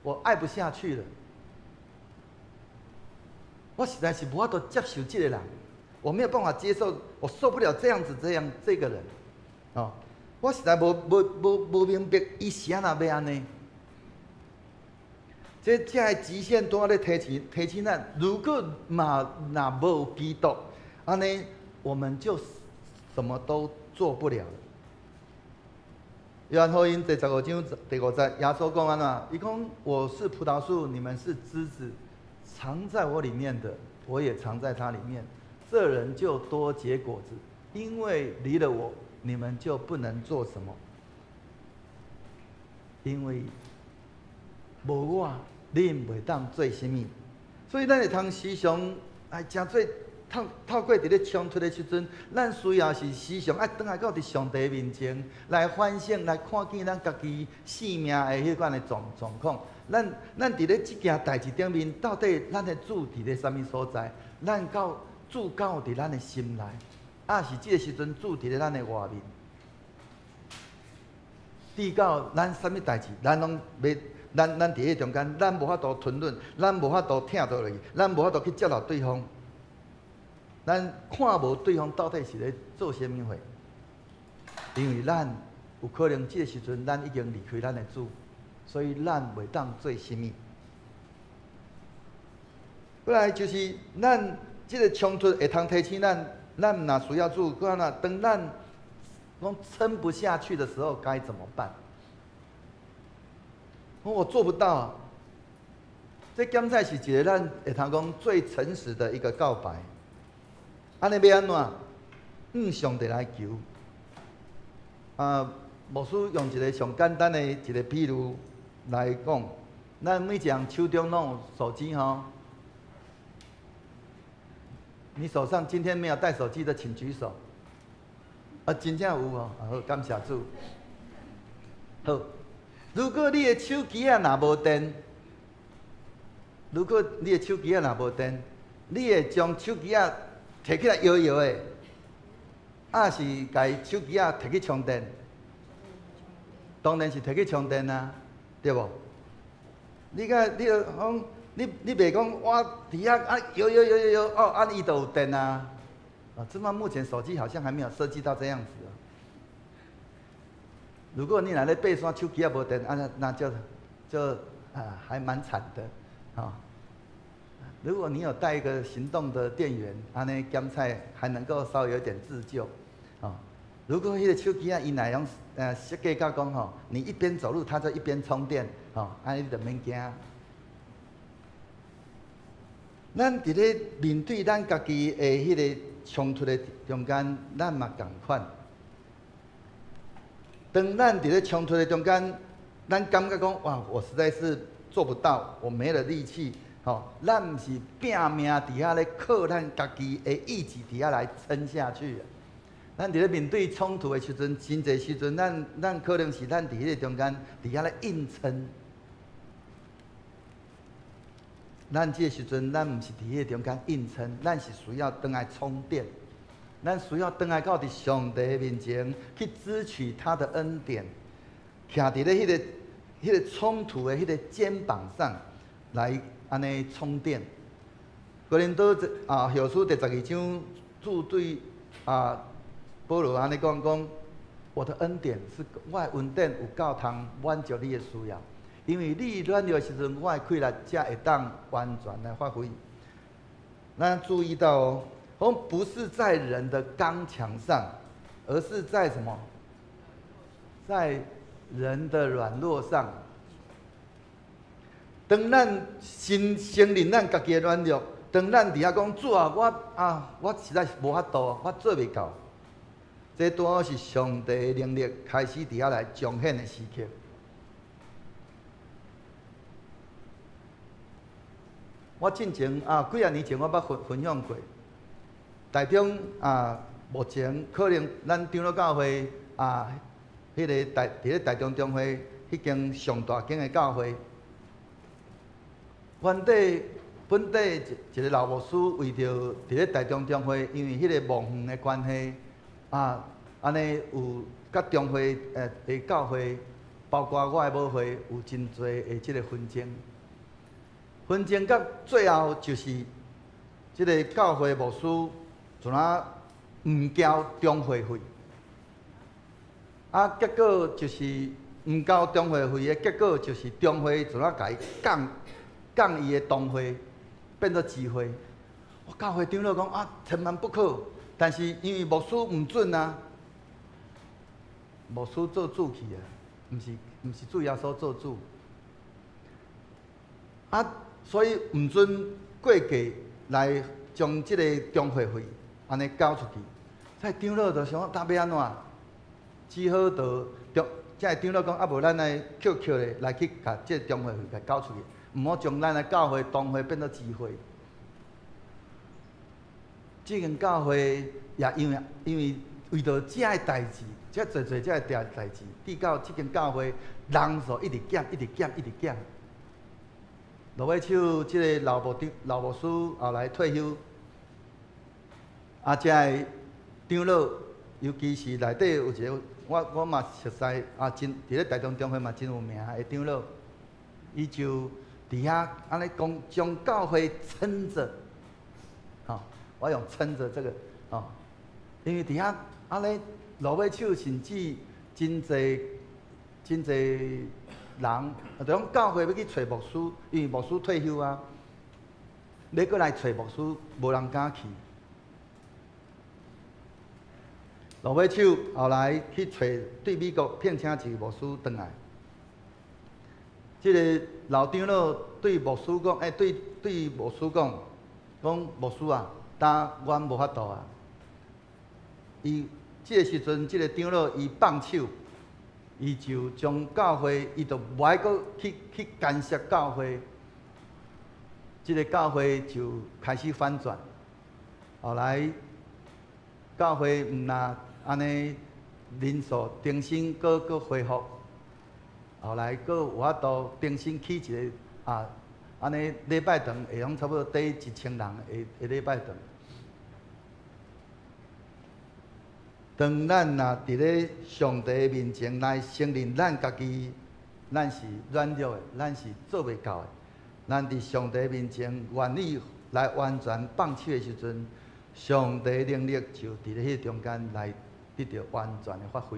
Speaker 3: 我愛不下去了。我實在是無法度接受這个人，我沒有辦法接受，我受不了這樣子這樣這個人，哦，我實在無明白伊是按怎欲按呢？這个極限拄仔咧提醒咱，如果嘛若無基督，按呢我們就什麼都做不了。約翰福音第15章第五節，耶穌講按怎？伊講，我是葡萄樹，你們是枝子。藏在我裡面的，我也藏在他裡面。這人就多結果子，因為離了我，你們就不能做什麼。因為無我，恁袂當做啥物。所以咱會通時常來誠濟透過佇咧衝突的時陣，咱需要是時常愛轉來到佇上帝面前來反省，來看見咱家己性命的彼款的狀況。咱佇咧這件代誌頂面，到底咱的主佇咧啥物所在？咱到主敢有佇咱的心內，抑是這个時陣主佇咧咱的外面？直到咱啥物代誌，咱攏欲，咱佇彼中間，咱無法度吞忍，咱無法度疼倒落去，咱無法度去接納對方。咱看無對方到底是咧做啥物貨，因為咱有可能這个時陣，咱已經離開咱的主。所以咱袂當做啥物。過來就是咱這个衝突會通提醒咱，咱若需要主，閣按怎？當咱講撐不下去的時候，該怎麼辦？我做不到啊。這敢才是一个咱會通講最誠實的一個告白。按呢欲按怎？向上帝來求。啊，牧師用一個上簡單的一個比喻來講，咱每一人手中攏有手機吼。你手上今天沒有帶手機的，請舉手。啊，真正有哦，好，感謝主。好，如果你的手機仔若無電，如果你的手機仔若無電，你會將手機仔提起來搖搖的，抑是共手機仔提去充電？當然是提去充電啊，對無？你敢你著講，你袂講我佇遐啊搖搖搖搖搖哦，按呢伊就有電啊。啊，這麼目前手機好像還沒有設計到這樣子啊。如果你若咧爬山，手機仔無電，啊那就啊還蠻慘的，啊。如果你有帶一個行動的電源，按呢檢菜還能夠稍微有點自救，啊。如果彼个手機仔伊若用設計到講吼，你一邊走路，它就一邊充電，吼，按呢你就免驚。咱佇咧面對咱家己的彼个衝突的中間，咱嘛仝款。當咱佇咧衝突的中間，咱感覺講哇，我實在是做不到，我沒了力氣，吼，咱毋是拼命佇遐咧靠咱家己的意志佇遐來撐下去。咱佇咧面對衝突的時陣，真濟時陣，咱可能是咱佇彼個中間佇遐咧硬撐。咱這個時陣，咱毋是佇彼個中間硬撐，咱是需要轉來充電，咱需要轉來到佇上帝面前去支取他的恩典，徛佇咧彼個衝突的彼個肩膀上來按呢充電。哥林多啊後書第12章，主對啊保羅按呢講講，我的恩典是我的恩典有夠通滿足你的需要。因為你軟弱的時陣，我的氣力才會當完全來發揮。咱注意到哦，講不是在人的剛強上，而是在什麼？在人的軟弱上。當咱承認咱家己的軟弱，當咱佇遐講主啊，我實在是無法度，我做袂到。這拄好是上帝的能力開始佇遐來彰顯的時刻。我進前啊，幾仔年前我捌分享過，台中啊，目前可能咱長老教會啊，彼个台佇咧台中中會彼間上大間的教會，原底本地一一个老牧師為著佇咧台中中會，因為彼個墓園的關係，啊，按呢有佮中會的教會，包括我的母會，有真濟的這个紛爭。紛爭到最後就是這个教會牧師怎啊毋交中會費，啊，結果就是毋交中會費的結果就是中會怎啊共伊降降伊的堂會變做支會。我教會長老講啊，千萬不可，但是因為牧師毋准啊，牧師做主去啊，毋是主耶穌做主，啊，所以毋准過界來將這个中會費按呢交出去。這長老就想講，欲按怎？只好就中，這長老講啊，無咱來扣扣咧，來去共這个中會費共交出去，毋好將咱的教會堂會變做支會。這間教會也因為為著這个代誌，這濟濟這个代代誌，直到這間教會人數一直減，一直減，一直減。落尾手，這个老牧長、老牧師後來退休，啊，這个長老，尤其是內底有一个，我嘛熟似啊，真佇咧台中中會嘛真有名的長老，伊就佇遐按呢講，將教會撐著，吼，我用撐著這個，吼，因為佇遐按呢落尾手，甚至真濟真濟人，就講教會欲去揣牧師，因為牧師退休啊，欲閣來揣牧師，無人敢去。落尾手後來去揣對美國聘請一個牧師轉來。這个老長老對牧師講，欸，對對牧師講，講牧師啊，今阮無法度啊。伊這个時陣，這个長老伊放手，伊就將教會，伊就無愛閣去去干涉教會，這个教會就開始反轉。後來教會毋若按呢人數重新閣閣恢復，後來閣有法度重新起一个啊，按呢禮拜堂會用差不多底1000人的禮拜堂。當咱若佇咧上帝面前來承認咱家己，咱是軟弱的，咱是做袂到的。咱佇上帝面前願意來完全放手的時陣，上帝能力就佇咧彼中間來得著完全的發揮。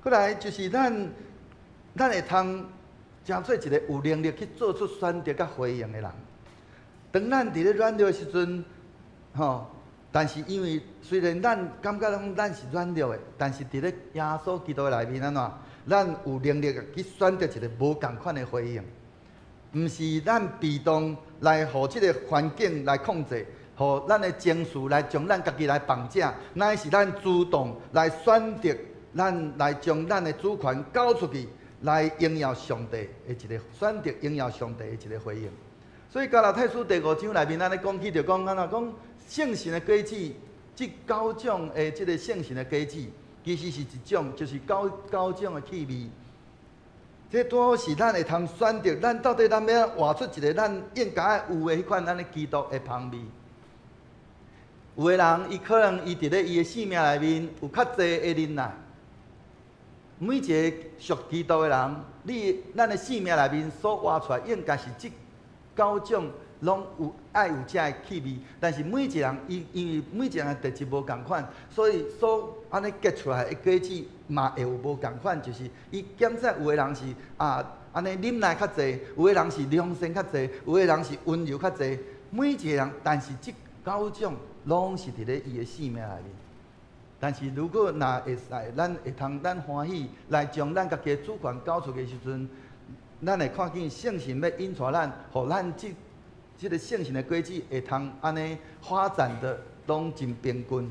Speaker 3: 過來就是咱，咱會通成做一個有能力去做出選擇佮回應的人。當咱佇咧軟弱的時陣，吼，但是因為雖然咱感覺講咱是軟弱的，但是佇咧耶穌基督的內面按怎，咱有能力去選擇一個無仝款的回應，毋是咱被動來予這个環境來控制，予咱的情緒來將咱家己來綁架，乃是咱主動來選擇，咱來將咱的主權交出去，來榮耀上帝的一個選擇，榮耀上帝的一個回應。所以加拉太書第五章內面，按呢講起就講按怎講聖神的果子，這九種的這个聖神的果子，其實是一種，就是九九種的氣味。這拄好是咱會通選擇，咱到底咱欲活出一个咱應該有的彼款按呢基督的芳味。有的人，伊可能伊佇咧伊的生命內面有較濟的忍耐。每一个屬基督的人，你咱的生命內面所活出來，應該是這九種攏有愛有這个氣味。但是每一個人，伊因為每一個人的特質無仝款，所以所按呢結出來的果子嘛會有無仝款，就是伊檢測有的人是啊按呢忍耐較濟，有的人是良善較濟，有的人是溫柔較濟。每一個人，但是這九種攏是佇咧伊的生命內面。但是如果若會使，咱會通咱歡喜來將咱家己的主權交出去的時陣，咱會看見聖神欲引帶咱，予咱這這个聖神的果子會通按呢發展得攏真平均。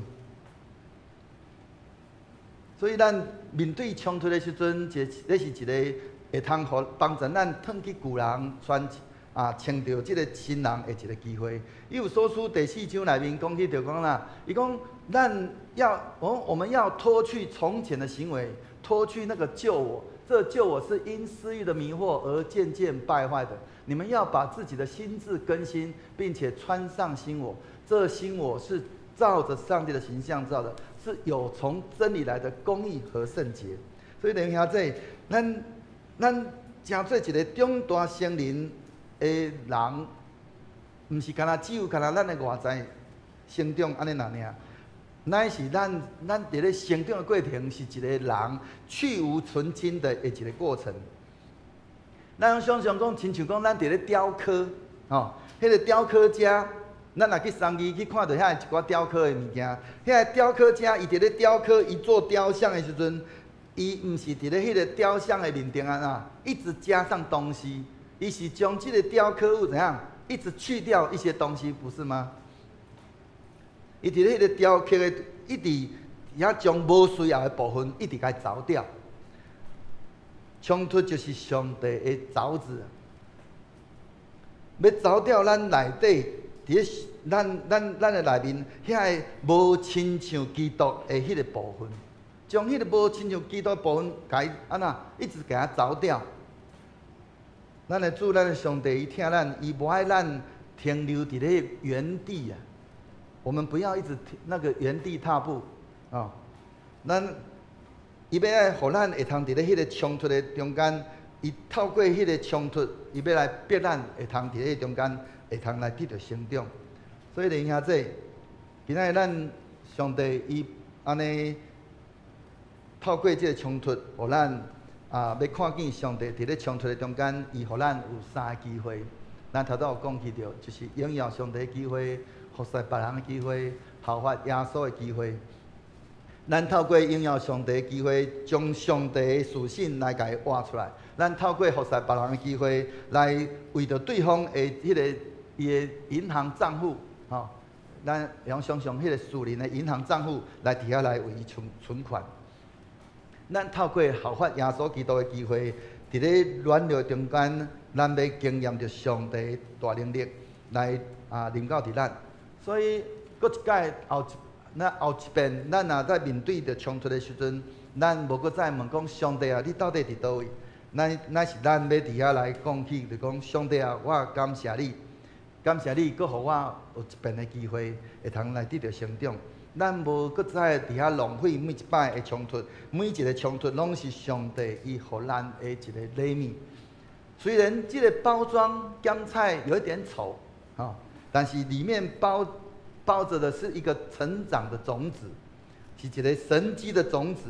Speaker 3: 所以咱面對衝突的時陣，這這是一个會通予幫助咱褪去舊人，穿穿著這个新人的一个機會。以弗所書第四章內面講起就講啦，伊講咱要我們要脫去從前的行為，脫去那個舊我，這舊我是因私欲的迷惑而漸漸敗壞的。你們要把自己的心志更新，並且穿上新我。這新我是照着上帝的形象造的，是有從真理來的公義和聖潔。所以弟兄姊妹，咱成做一個長大成人的人，毋是干焦只有干焦咱的外在成長按呢爾，乃是咱佇咧成長的過程，是一個人去蕪存菁的一個過程。咱想像講，親像講咱佇咧雕刻，吼，彼個雕刻家，咱若去三義去看著遐一寡雕刻的物件，遐个雕刻家伊佇咧雕刻伊做雕像的時陣，伊毋是佇咧彼個雕像的面頂啊，一直加上東西，伊是將這個雕刻物怎樣，一直去掉一些東西，不是嗎？伊佇咧彼個雕刻的，一直遐將無需要的部分一直共鑿掉。衝突就是上帝的鑿子，欲鑿掉咱內底，佇咧咱的內面遐个無親像基督的彼個部分，將彼個無親像基督的部分，共伊按怎一直共伊鑿掉。咱的主，咱的上帝，伊疼咱，伊無愛咱停留佇咧原地啊！我們不要一直那個原地踏步啊！咱伊欲愛予咱會通佇咧彼個衝突的中間，伊透過彼個衝突，伊欲來逼咱會通佇咧中間會通來得著成長。所以弟兄姊妹，今仔日咱上帝伊按呢透過這個衝突，予咱欲看見上帝佇咧衝突的中間，伊予咱有三个機會。咱頭拄有講起著，就是榮耀上帝的機會，服侍別人的機會，效法耶穌的機會。咱透過榮耀上帝的機會，將上帝的屬性來共伊活出來。咱透過服侍別人的機會，來為著對方的彼个伊的銀行帳戶，吼，咱用想像彼个屬靈的銀行帳戶來佇遐來為伊存存款。咱透過效法耶穌基督的機會，佇咧軟弱中間，咱欲經驗著上帝大能力來臨到佇咱。所以，閣一擺後一那後一遍，咱若在面對著衝突的時陣，咱無閣再問講上帝啊，你到底佇佗位？咱乃是咱欲佇遐來講起，就講上帝啊，我感謝你，感謝你，閣予我有一遍的機會，會通來得著成長。咱無閣再佇遐浪費每一擺的衝突，每一個衝突攏是上帝伊予咱的一個禮物。雖然這個包裝鹹菜有一點醜，吼，但是裡面包著的是一個成長的種子，是一個神蹟的種子，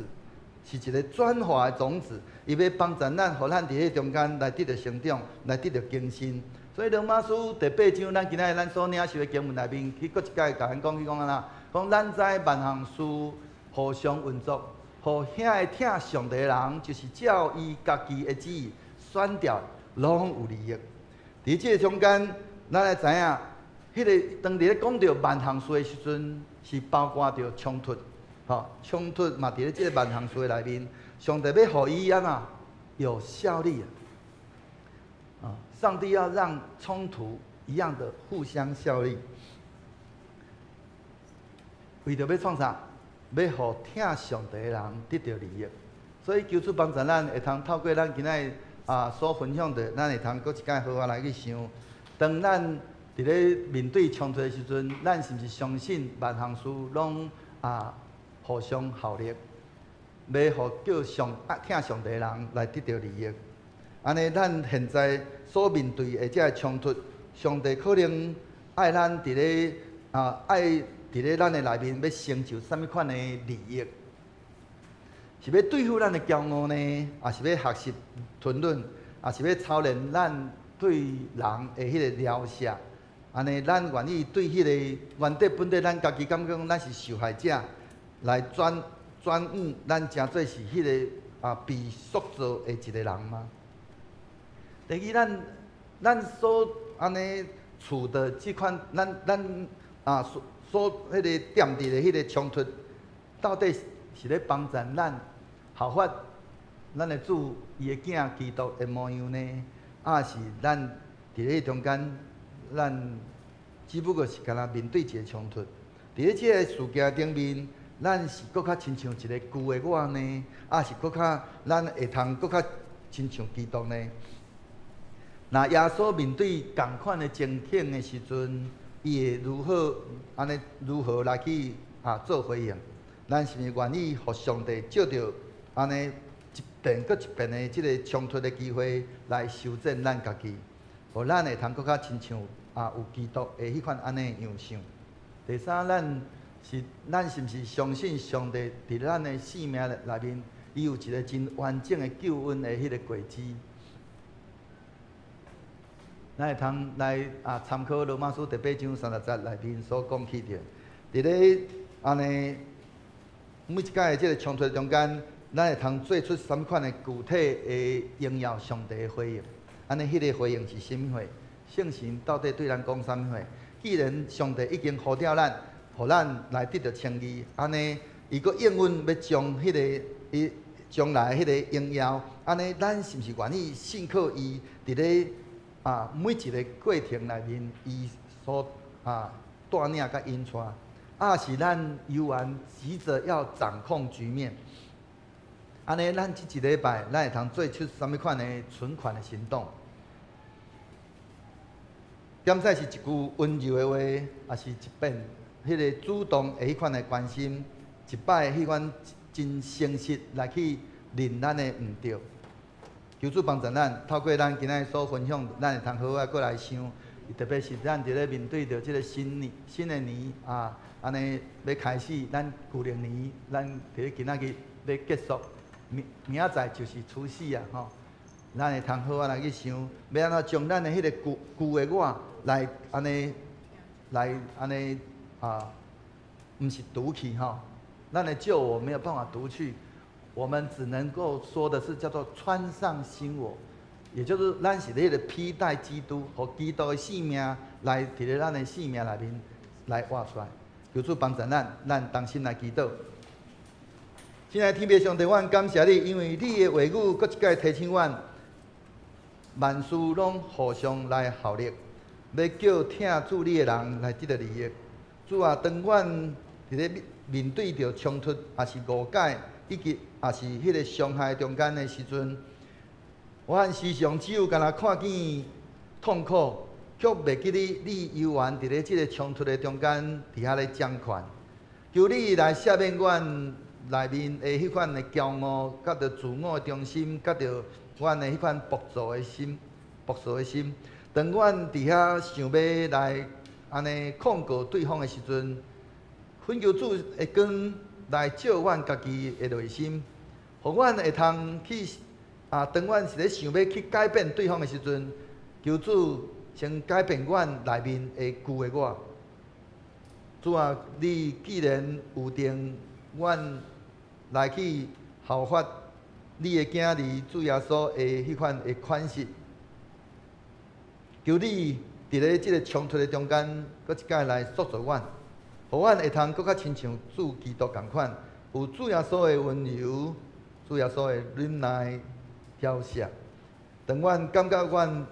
Speaker 3: 是一個轉化的種子，伊欲幫助咱，予咱佇彼中間來得著成長，來得著更新。所以羅馬書第八章，咱今仔日咱所領受的經文內面，去閣一擺共咱講去講按怎？講咱知萬項事互相運作，予遐个疼上帝的人，就是照伊家己的旨意選召，攏有利益。佇這個中間，咱來知影，彼個當佇咧講著萬項事的時陣，是包括著衝突，吼，衝突嘛佇咧這個萬項事的內面，上帝欲予伊按怎有效力啊！上帝要讓衝突一樣的互相效力，為著欲創啥？欲予疼上帝的人得著利益。所以求主幫助咱，會通透過咱今仔日所分享的，咱會通閣一擺好好來去想。當咱佇咧面對衝突的時陣，咱是毋是相信萬項事攏互相效力，欲予叫上疼上帝的人來得著利益？按呢，咱現在所面對的這个衝突，上帝可能愛咱佇咧愛佇咧咱的內面欲成就啥物款的利益？是欲對付咱的驕傲呢，抑是欲學習吞忍，抑是欲操練咱對人的彼个饒恕？按呢，咱願意對彼个原底本底咱家己感覺講咱是受害者，來轉轉向咱成做是彼个被塑造的一個人嗎？第二，咱所按呢處的這款，咱所彼個踮佇的彼個衝突，到底是咧幫助咱效法咱的主伊的囝基督的模樣呢？抑是咱佇咧中間，咱只不過是干焦面對一個衝突。佇咧這個事件頂面，咱是閣較親像一個舊的我呢，抑是閣較咱會通閣較親像基督呢？若耶穌面對仝款的情景的時陣，伊會如何按呢如何來去做回應？咱是毋是願意予上帝藉著按呢一遍閣一遍的這个衝突的機會來修正咱家己，予咱會通閣較親像有基督的彼款按呢樣相。第三，咱是毋是相信上帝佇咱的生命內面，伊有一个真完整的救恩的彼个果子？咱會通來參考羅馬書第八章三十節內面所講起著，佇咧按呢每一擺的這个衝突中間，咱會通做出啥物款的具體的榮耀上帝的回應？按呢，彼个回應是啥物貨？聖神到底對咱講啥物話？既然上帝已經呼召咱，予咱來得著稱義，按呢，伊閣應允欲將彼个伊將來彼個榮耀，按呢，咱是毋是願意信靠伊？佇咧每一个過程內面，伊所帶領佮引帶，抑是咱猶原急著要掌控局面？按呢，咱這一禮拜，咱會通做出啥物款的存款的行動？敢使是一句溫柔的話，抑是一遍彼个主動的彼款的關心，一擺彼款真誠實來去認咱的毋對。求主幫助咱，透過咱今仔日所分享，咱會通好好閣來想，特別是咱佇咧面對著這个新年、新的年啊，按呢欲開始，咱舊曆年，咱佇咧今仔日欲結束，明明仔載就是除夕啊吼。咱會通好好來去想，欲按怎將咱的彼个舊舊的我來按呢，來按呢啊，毋是除去吼，咱的舊我沒有辦法除去。我們只能夠說的是叫做穿上新我，也就是咱是咧个披戴基督，予基督的性命來佇咧咱的性命內面來活出來。求主幫助咱，咱同心來祈禱。親愛的天父上帝，阮感謝你，因為你的話語閣一擺提醒阮，萬事攏互相來效力，欲叫疼主你的人來得著利益。主啊，當阮佇咧面對著衝突，抑是誤解，以及抑是彼個傷害中間的時陣，阮時常只有干焦看見痛苦，卻袂記得你猶原佇咧這个衝突的中間，佇遐咧掌權。求你來赦免阮內面的彼款的驕傲，佮著自我中心，佮著阮的彼款暴躁的心、暴躁的心。當阮佇遐想欲來按呢控告對方的時陣，懇求主的光來照阮家己的內心，予阮會通去啊。當阮是咧想欲去改變對方的時陣，求主先改變阮內面的舊的我。主啊，你既然預定阮來去效法你的囝兒主耶穌的彼款的款式，求你佇咧這个衝突的中間，閣一擺來塑造阮，予阮會通閣較親像主基督仝款，有主耶穌的溫柔，主耶穌的忍耐、饒恕。當阮感覺阮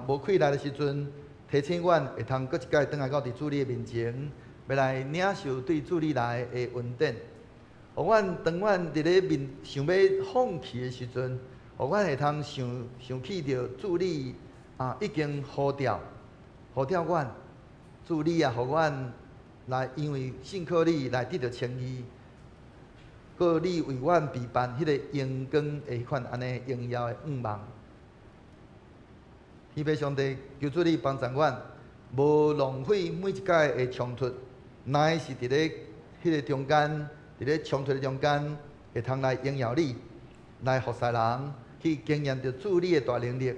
Speaker 3: 無氣力的時陣，提醒阮會通閣一擺轉來到佇主你的面前，欲來領受對主你來的恩典。予阮當阮佇咧面想欲放棄的時陣，予阮會通想想起著主你已經呼召，呼召阮，主你也予阮來，因為信靠你來得著稱義，閣你為阮備辦彼個榮光的彼款按呢榮耀的願望。天父上帝，求主你幫助阮，無浪費每一擺的衝突，乃是佇咧彼个中間，佇咧衝突的中間，會通來榮耀你，來服侍人，去經驗著主你的大能力。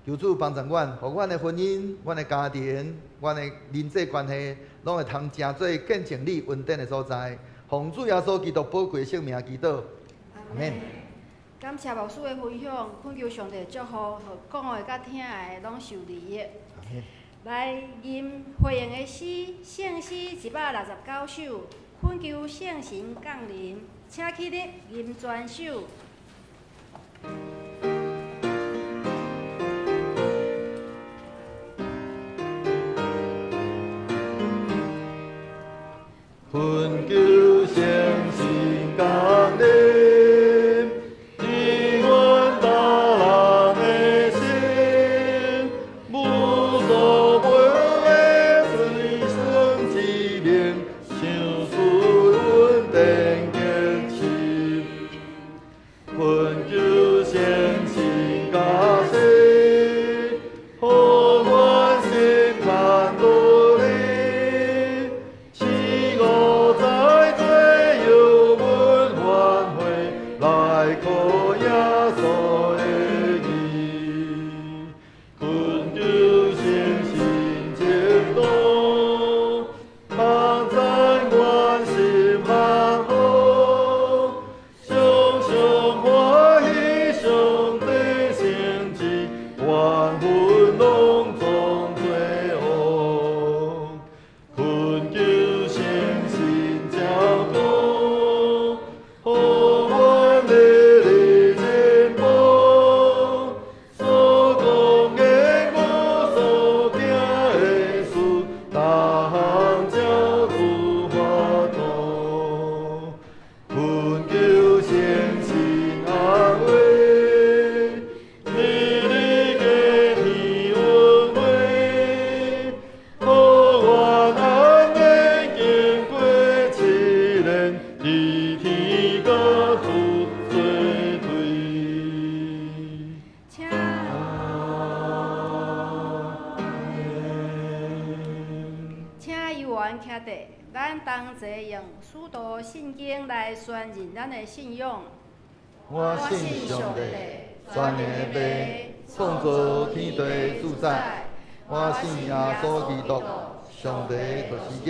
Speaker 3: 求主幫助阮，予阮的婚姻、阮的家庭、阮的人際關係，攏會通成做見證你恩典的所在。奉主耶穌基督寶貴聖名祈禱，阿們。
Speaker 1: 感謝牧師的分享，懇求上帝祝福，予講的佮聽的攏受利益。來吟回應的詩，聖詩169首，懇求聖神降臨，請起立吟全首。
Speaker 2: 懇求聖神降臨，佇阮逐人的心，無所不的隨順之名，賞賜阮奠極心。懇求聖神加持，予阮心坎努力，賜我在罪有阮反悔，來靠耶穌的義。懇求聖神指導，幫贊阮心幸福，常常歡喜上帝聖旨，怨憤攏總罪惡。懇求聖神照顧，予阮日日進步，所講的語，所行的事，逐項照主法度。懇求聖神安慰，日日加添恩惠，予阮安然經過試煉，佇天佮主做對。
Speaker 1: 請
Speaker 2: 阿們。
Speaker 1: 請有緣徛地，咱同齊用使徒信經來宣認咱的信仰。
Speaker 3: 我信上帝，全能的父，創造天地的主宰。我信耶穌基督，上帝獨生囝，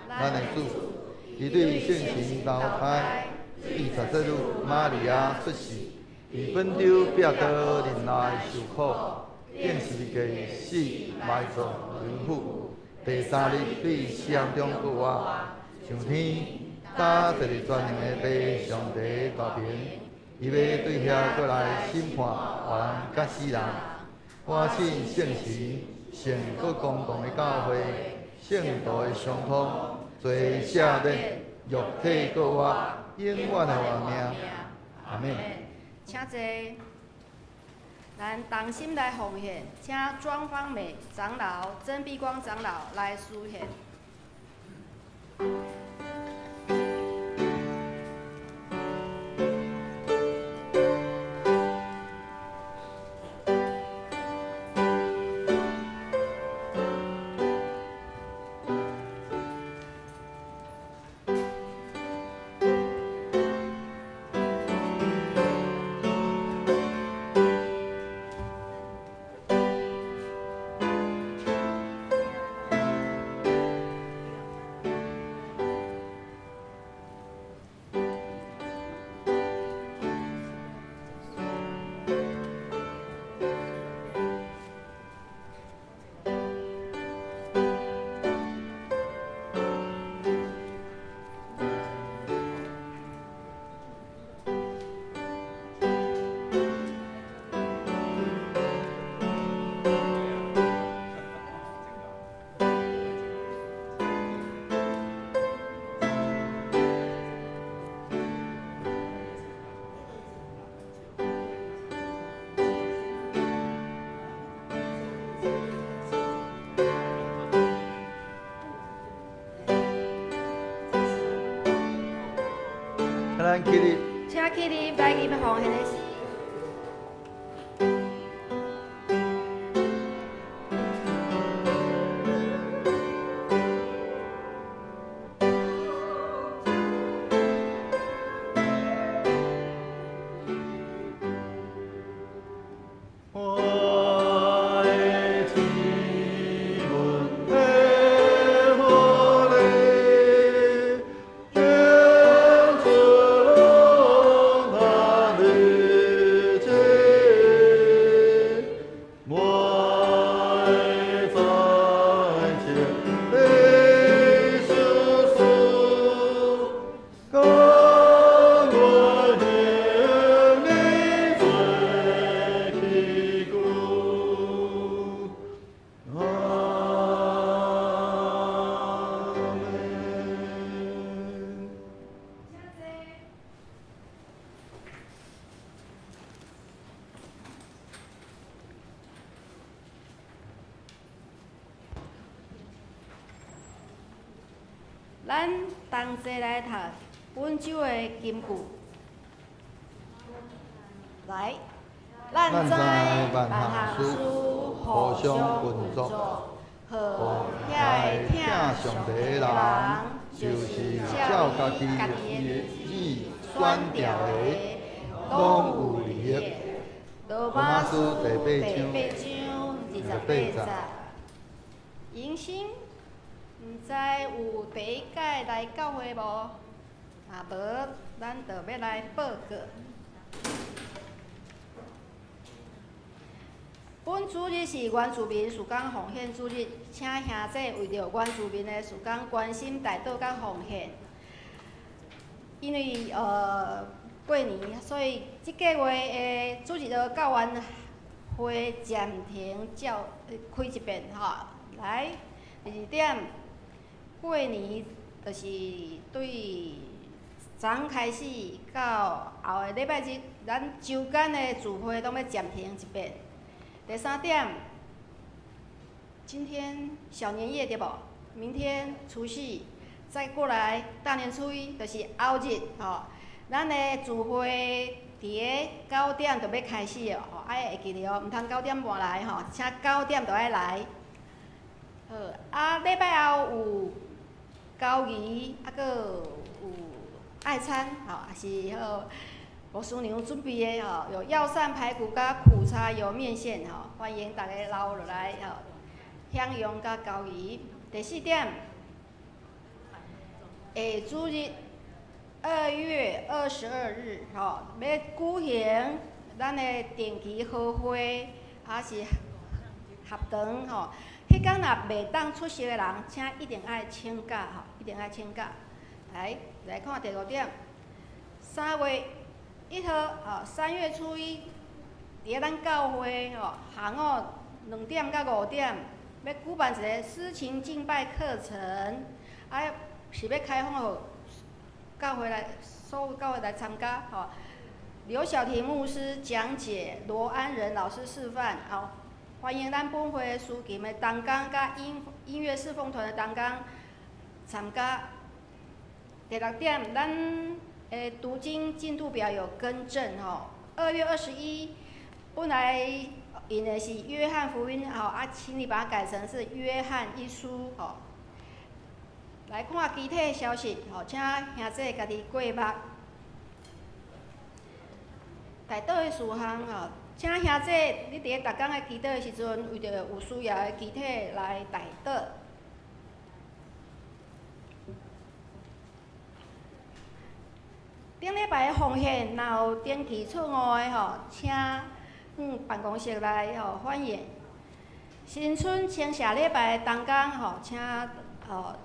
Speaker 3: 咱的主。伊對聖神投胎，對十節女瑪利亞出世，佇本丟彼拉多任內受苦，釘十字架死埋葬榮復，第三日對死人中復活，上天，搭坐佇全能的父上帝大爿，伊欲對遐閣來審判活人佮死人。我信聖神，聖閣公共的教會，聖徒的相通，罪赦免，肉體復活，永遠的活命。阿們。
Speaker 1: 請坐。咱同心來奉獻，請莊芳美長老、曾碧光長老來司獻。
Speaker 3: 請咱起立。
Speaker 1: 請起立來入奉獻的時。
Speaker 2: 我的亲阮的予你，天主拢他你。
Speaker 1: 咱同齐來讀本周的金句。來，咱知萬項事互相運作，予遐个疼
Speaker 3: 上帝的人，就是照家己的意選定的，攏有利益。
Speaker 1: 羅馬書第八章28節。迎新，毋知有第一屆來教會無？若無，咱就欲來報告。本主日是原住民事工奉獻主日，請兄弟為著原住民的事工關心代禱佮奉獻。因為過年，所以這個月的主日學教員會暫停照開一遍吼。來，第二點，過年就是對昨昏開始到後个禮拜日，咱週間的聚會攏欲暫停一遍。第三點，今天小年夜對無？明天除夕，再過來大年初一就是後日吼。咱的聚會佇个九點就欲開始了吼，愛會記得哦，毋通九點半來吼，請九點就愛來。好，啊，禮拜後有交誼，啊，閣有愛餐，吼，也是彼个牧師娘準備的吼，有藥膳排骨佮苦茶油麵線吼，歡迎大家留落來吼，享用佮交誼。第四點，下主日2月22日吼，欲舉行咱的定期合會，抑是合堂吼。彼工若袂當出席的人，請一定愛請假吼，一定愛請假。來，來看第五點，3月1號吼，三月初一，佇咧咱教會吼，下午2點到5點，欲舉辦一个司琴敬拜課程，啊，是欲開放予教會來，所有教會來參加吼。劉小婷牧師講解，羅安仁老師示範，吼。歡迎咱本會司琴的同工佮音樂侍奉團的同工參加。第六點，咱的讀經進度表有更正吼。2月21，本來用的是約翰福音吼，啊，請你把它改成是約翰一書吼。來看其他消息吼，請兄弟家己過目。代禱的事項吼。請兄弟，你佇咧逐工的祈禱的時陣，為著有需要的肢體來代禱。頂禮拜的奉獻，若有登記錯誤的吼，請辦公室來吼反映。新春清社禮拜的同工吼，請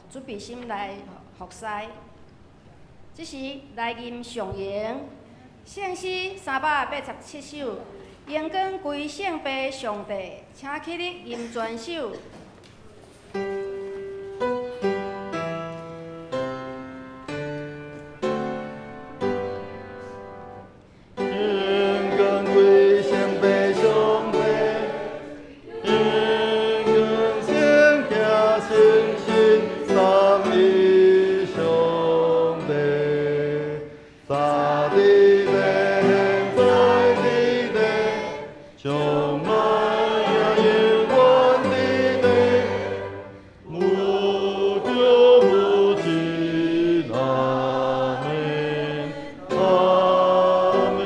Speaker 1: 準備心來服侍。這時來吟上詠，聖詩387首。榮光歸聖父上帝，請起立吟全首。
Speaker 2: 榮光歸聖父上帝，榮光聖子聖神三一上帝，三佇地，現在佇地，將來也永遠佇地，無窮無盡，阿們，阿們。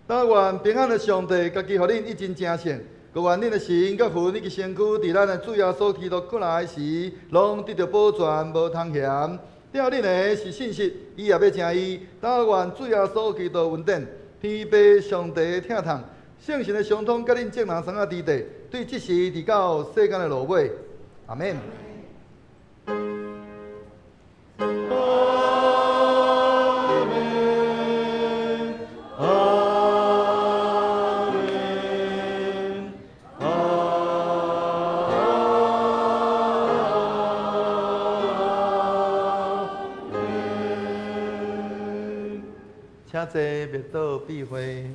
Speaker 3: 但願平安的上帝，家己予恁一真成聖，閣願恁的神佮魂以及身軀，佇咱的主耶穌基督閣來時，攏得著保全，無通嫌。疼恁的是信實，伊也欲成伊。但願主耶穌基督恩典，天父上帝的疼痛，聖神的相通，佮恁眾人相仔佇地，對這時直到世間的落尾。阿們。
Speaker 2: 阿們，阿們，阿們。
Speaker 3: 請坐，默禱閉會。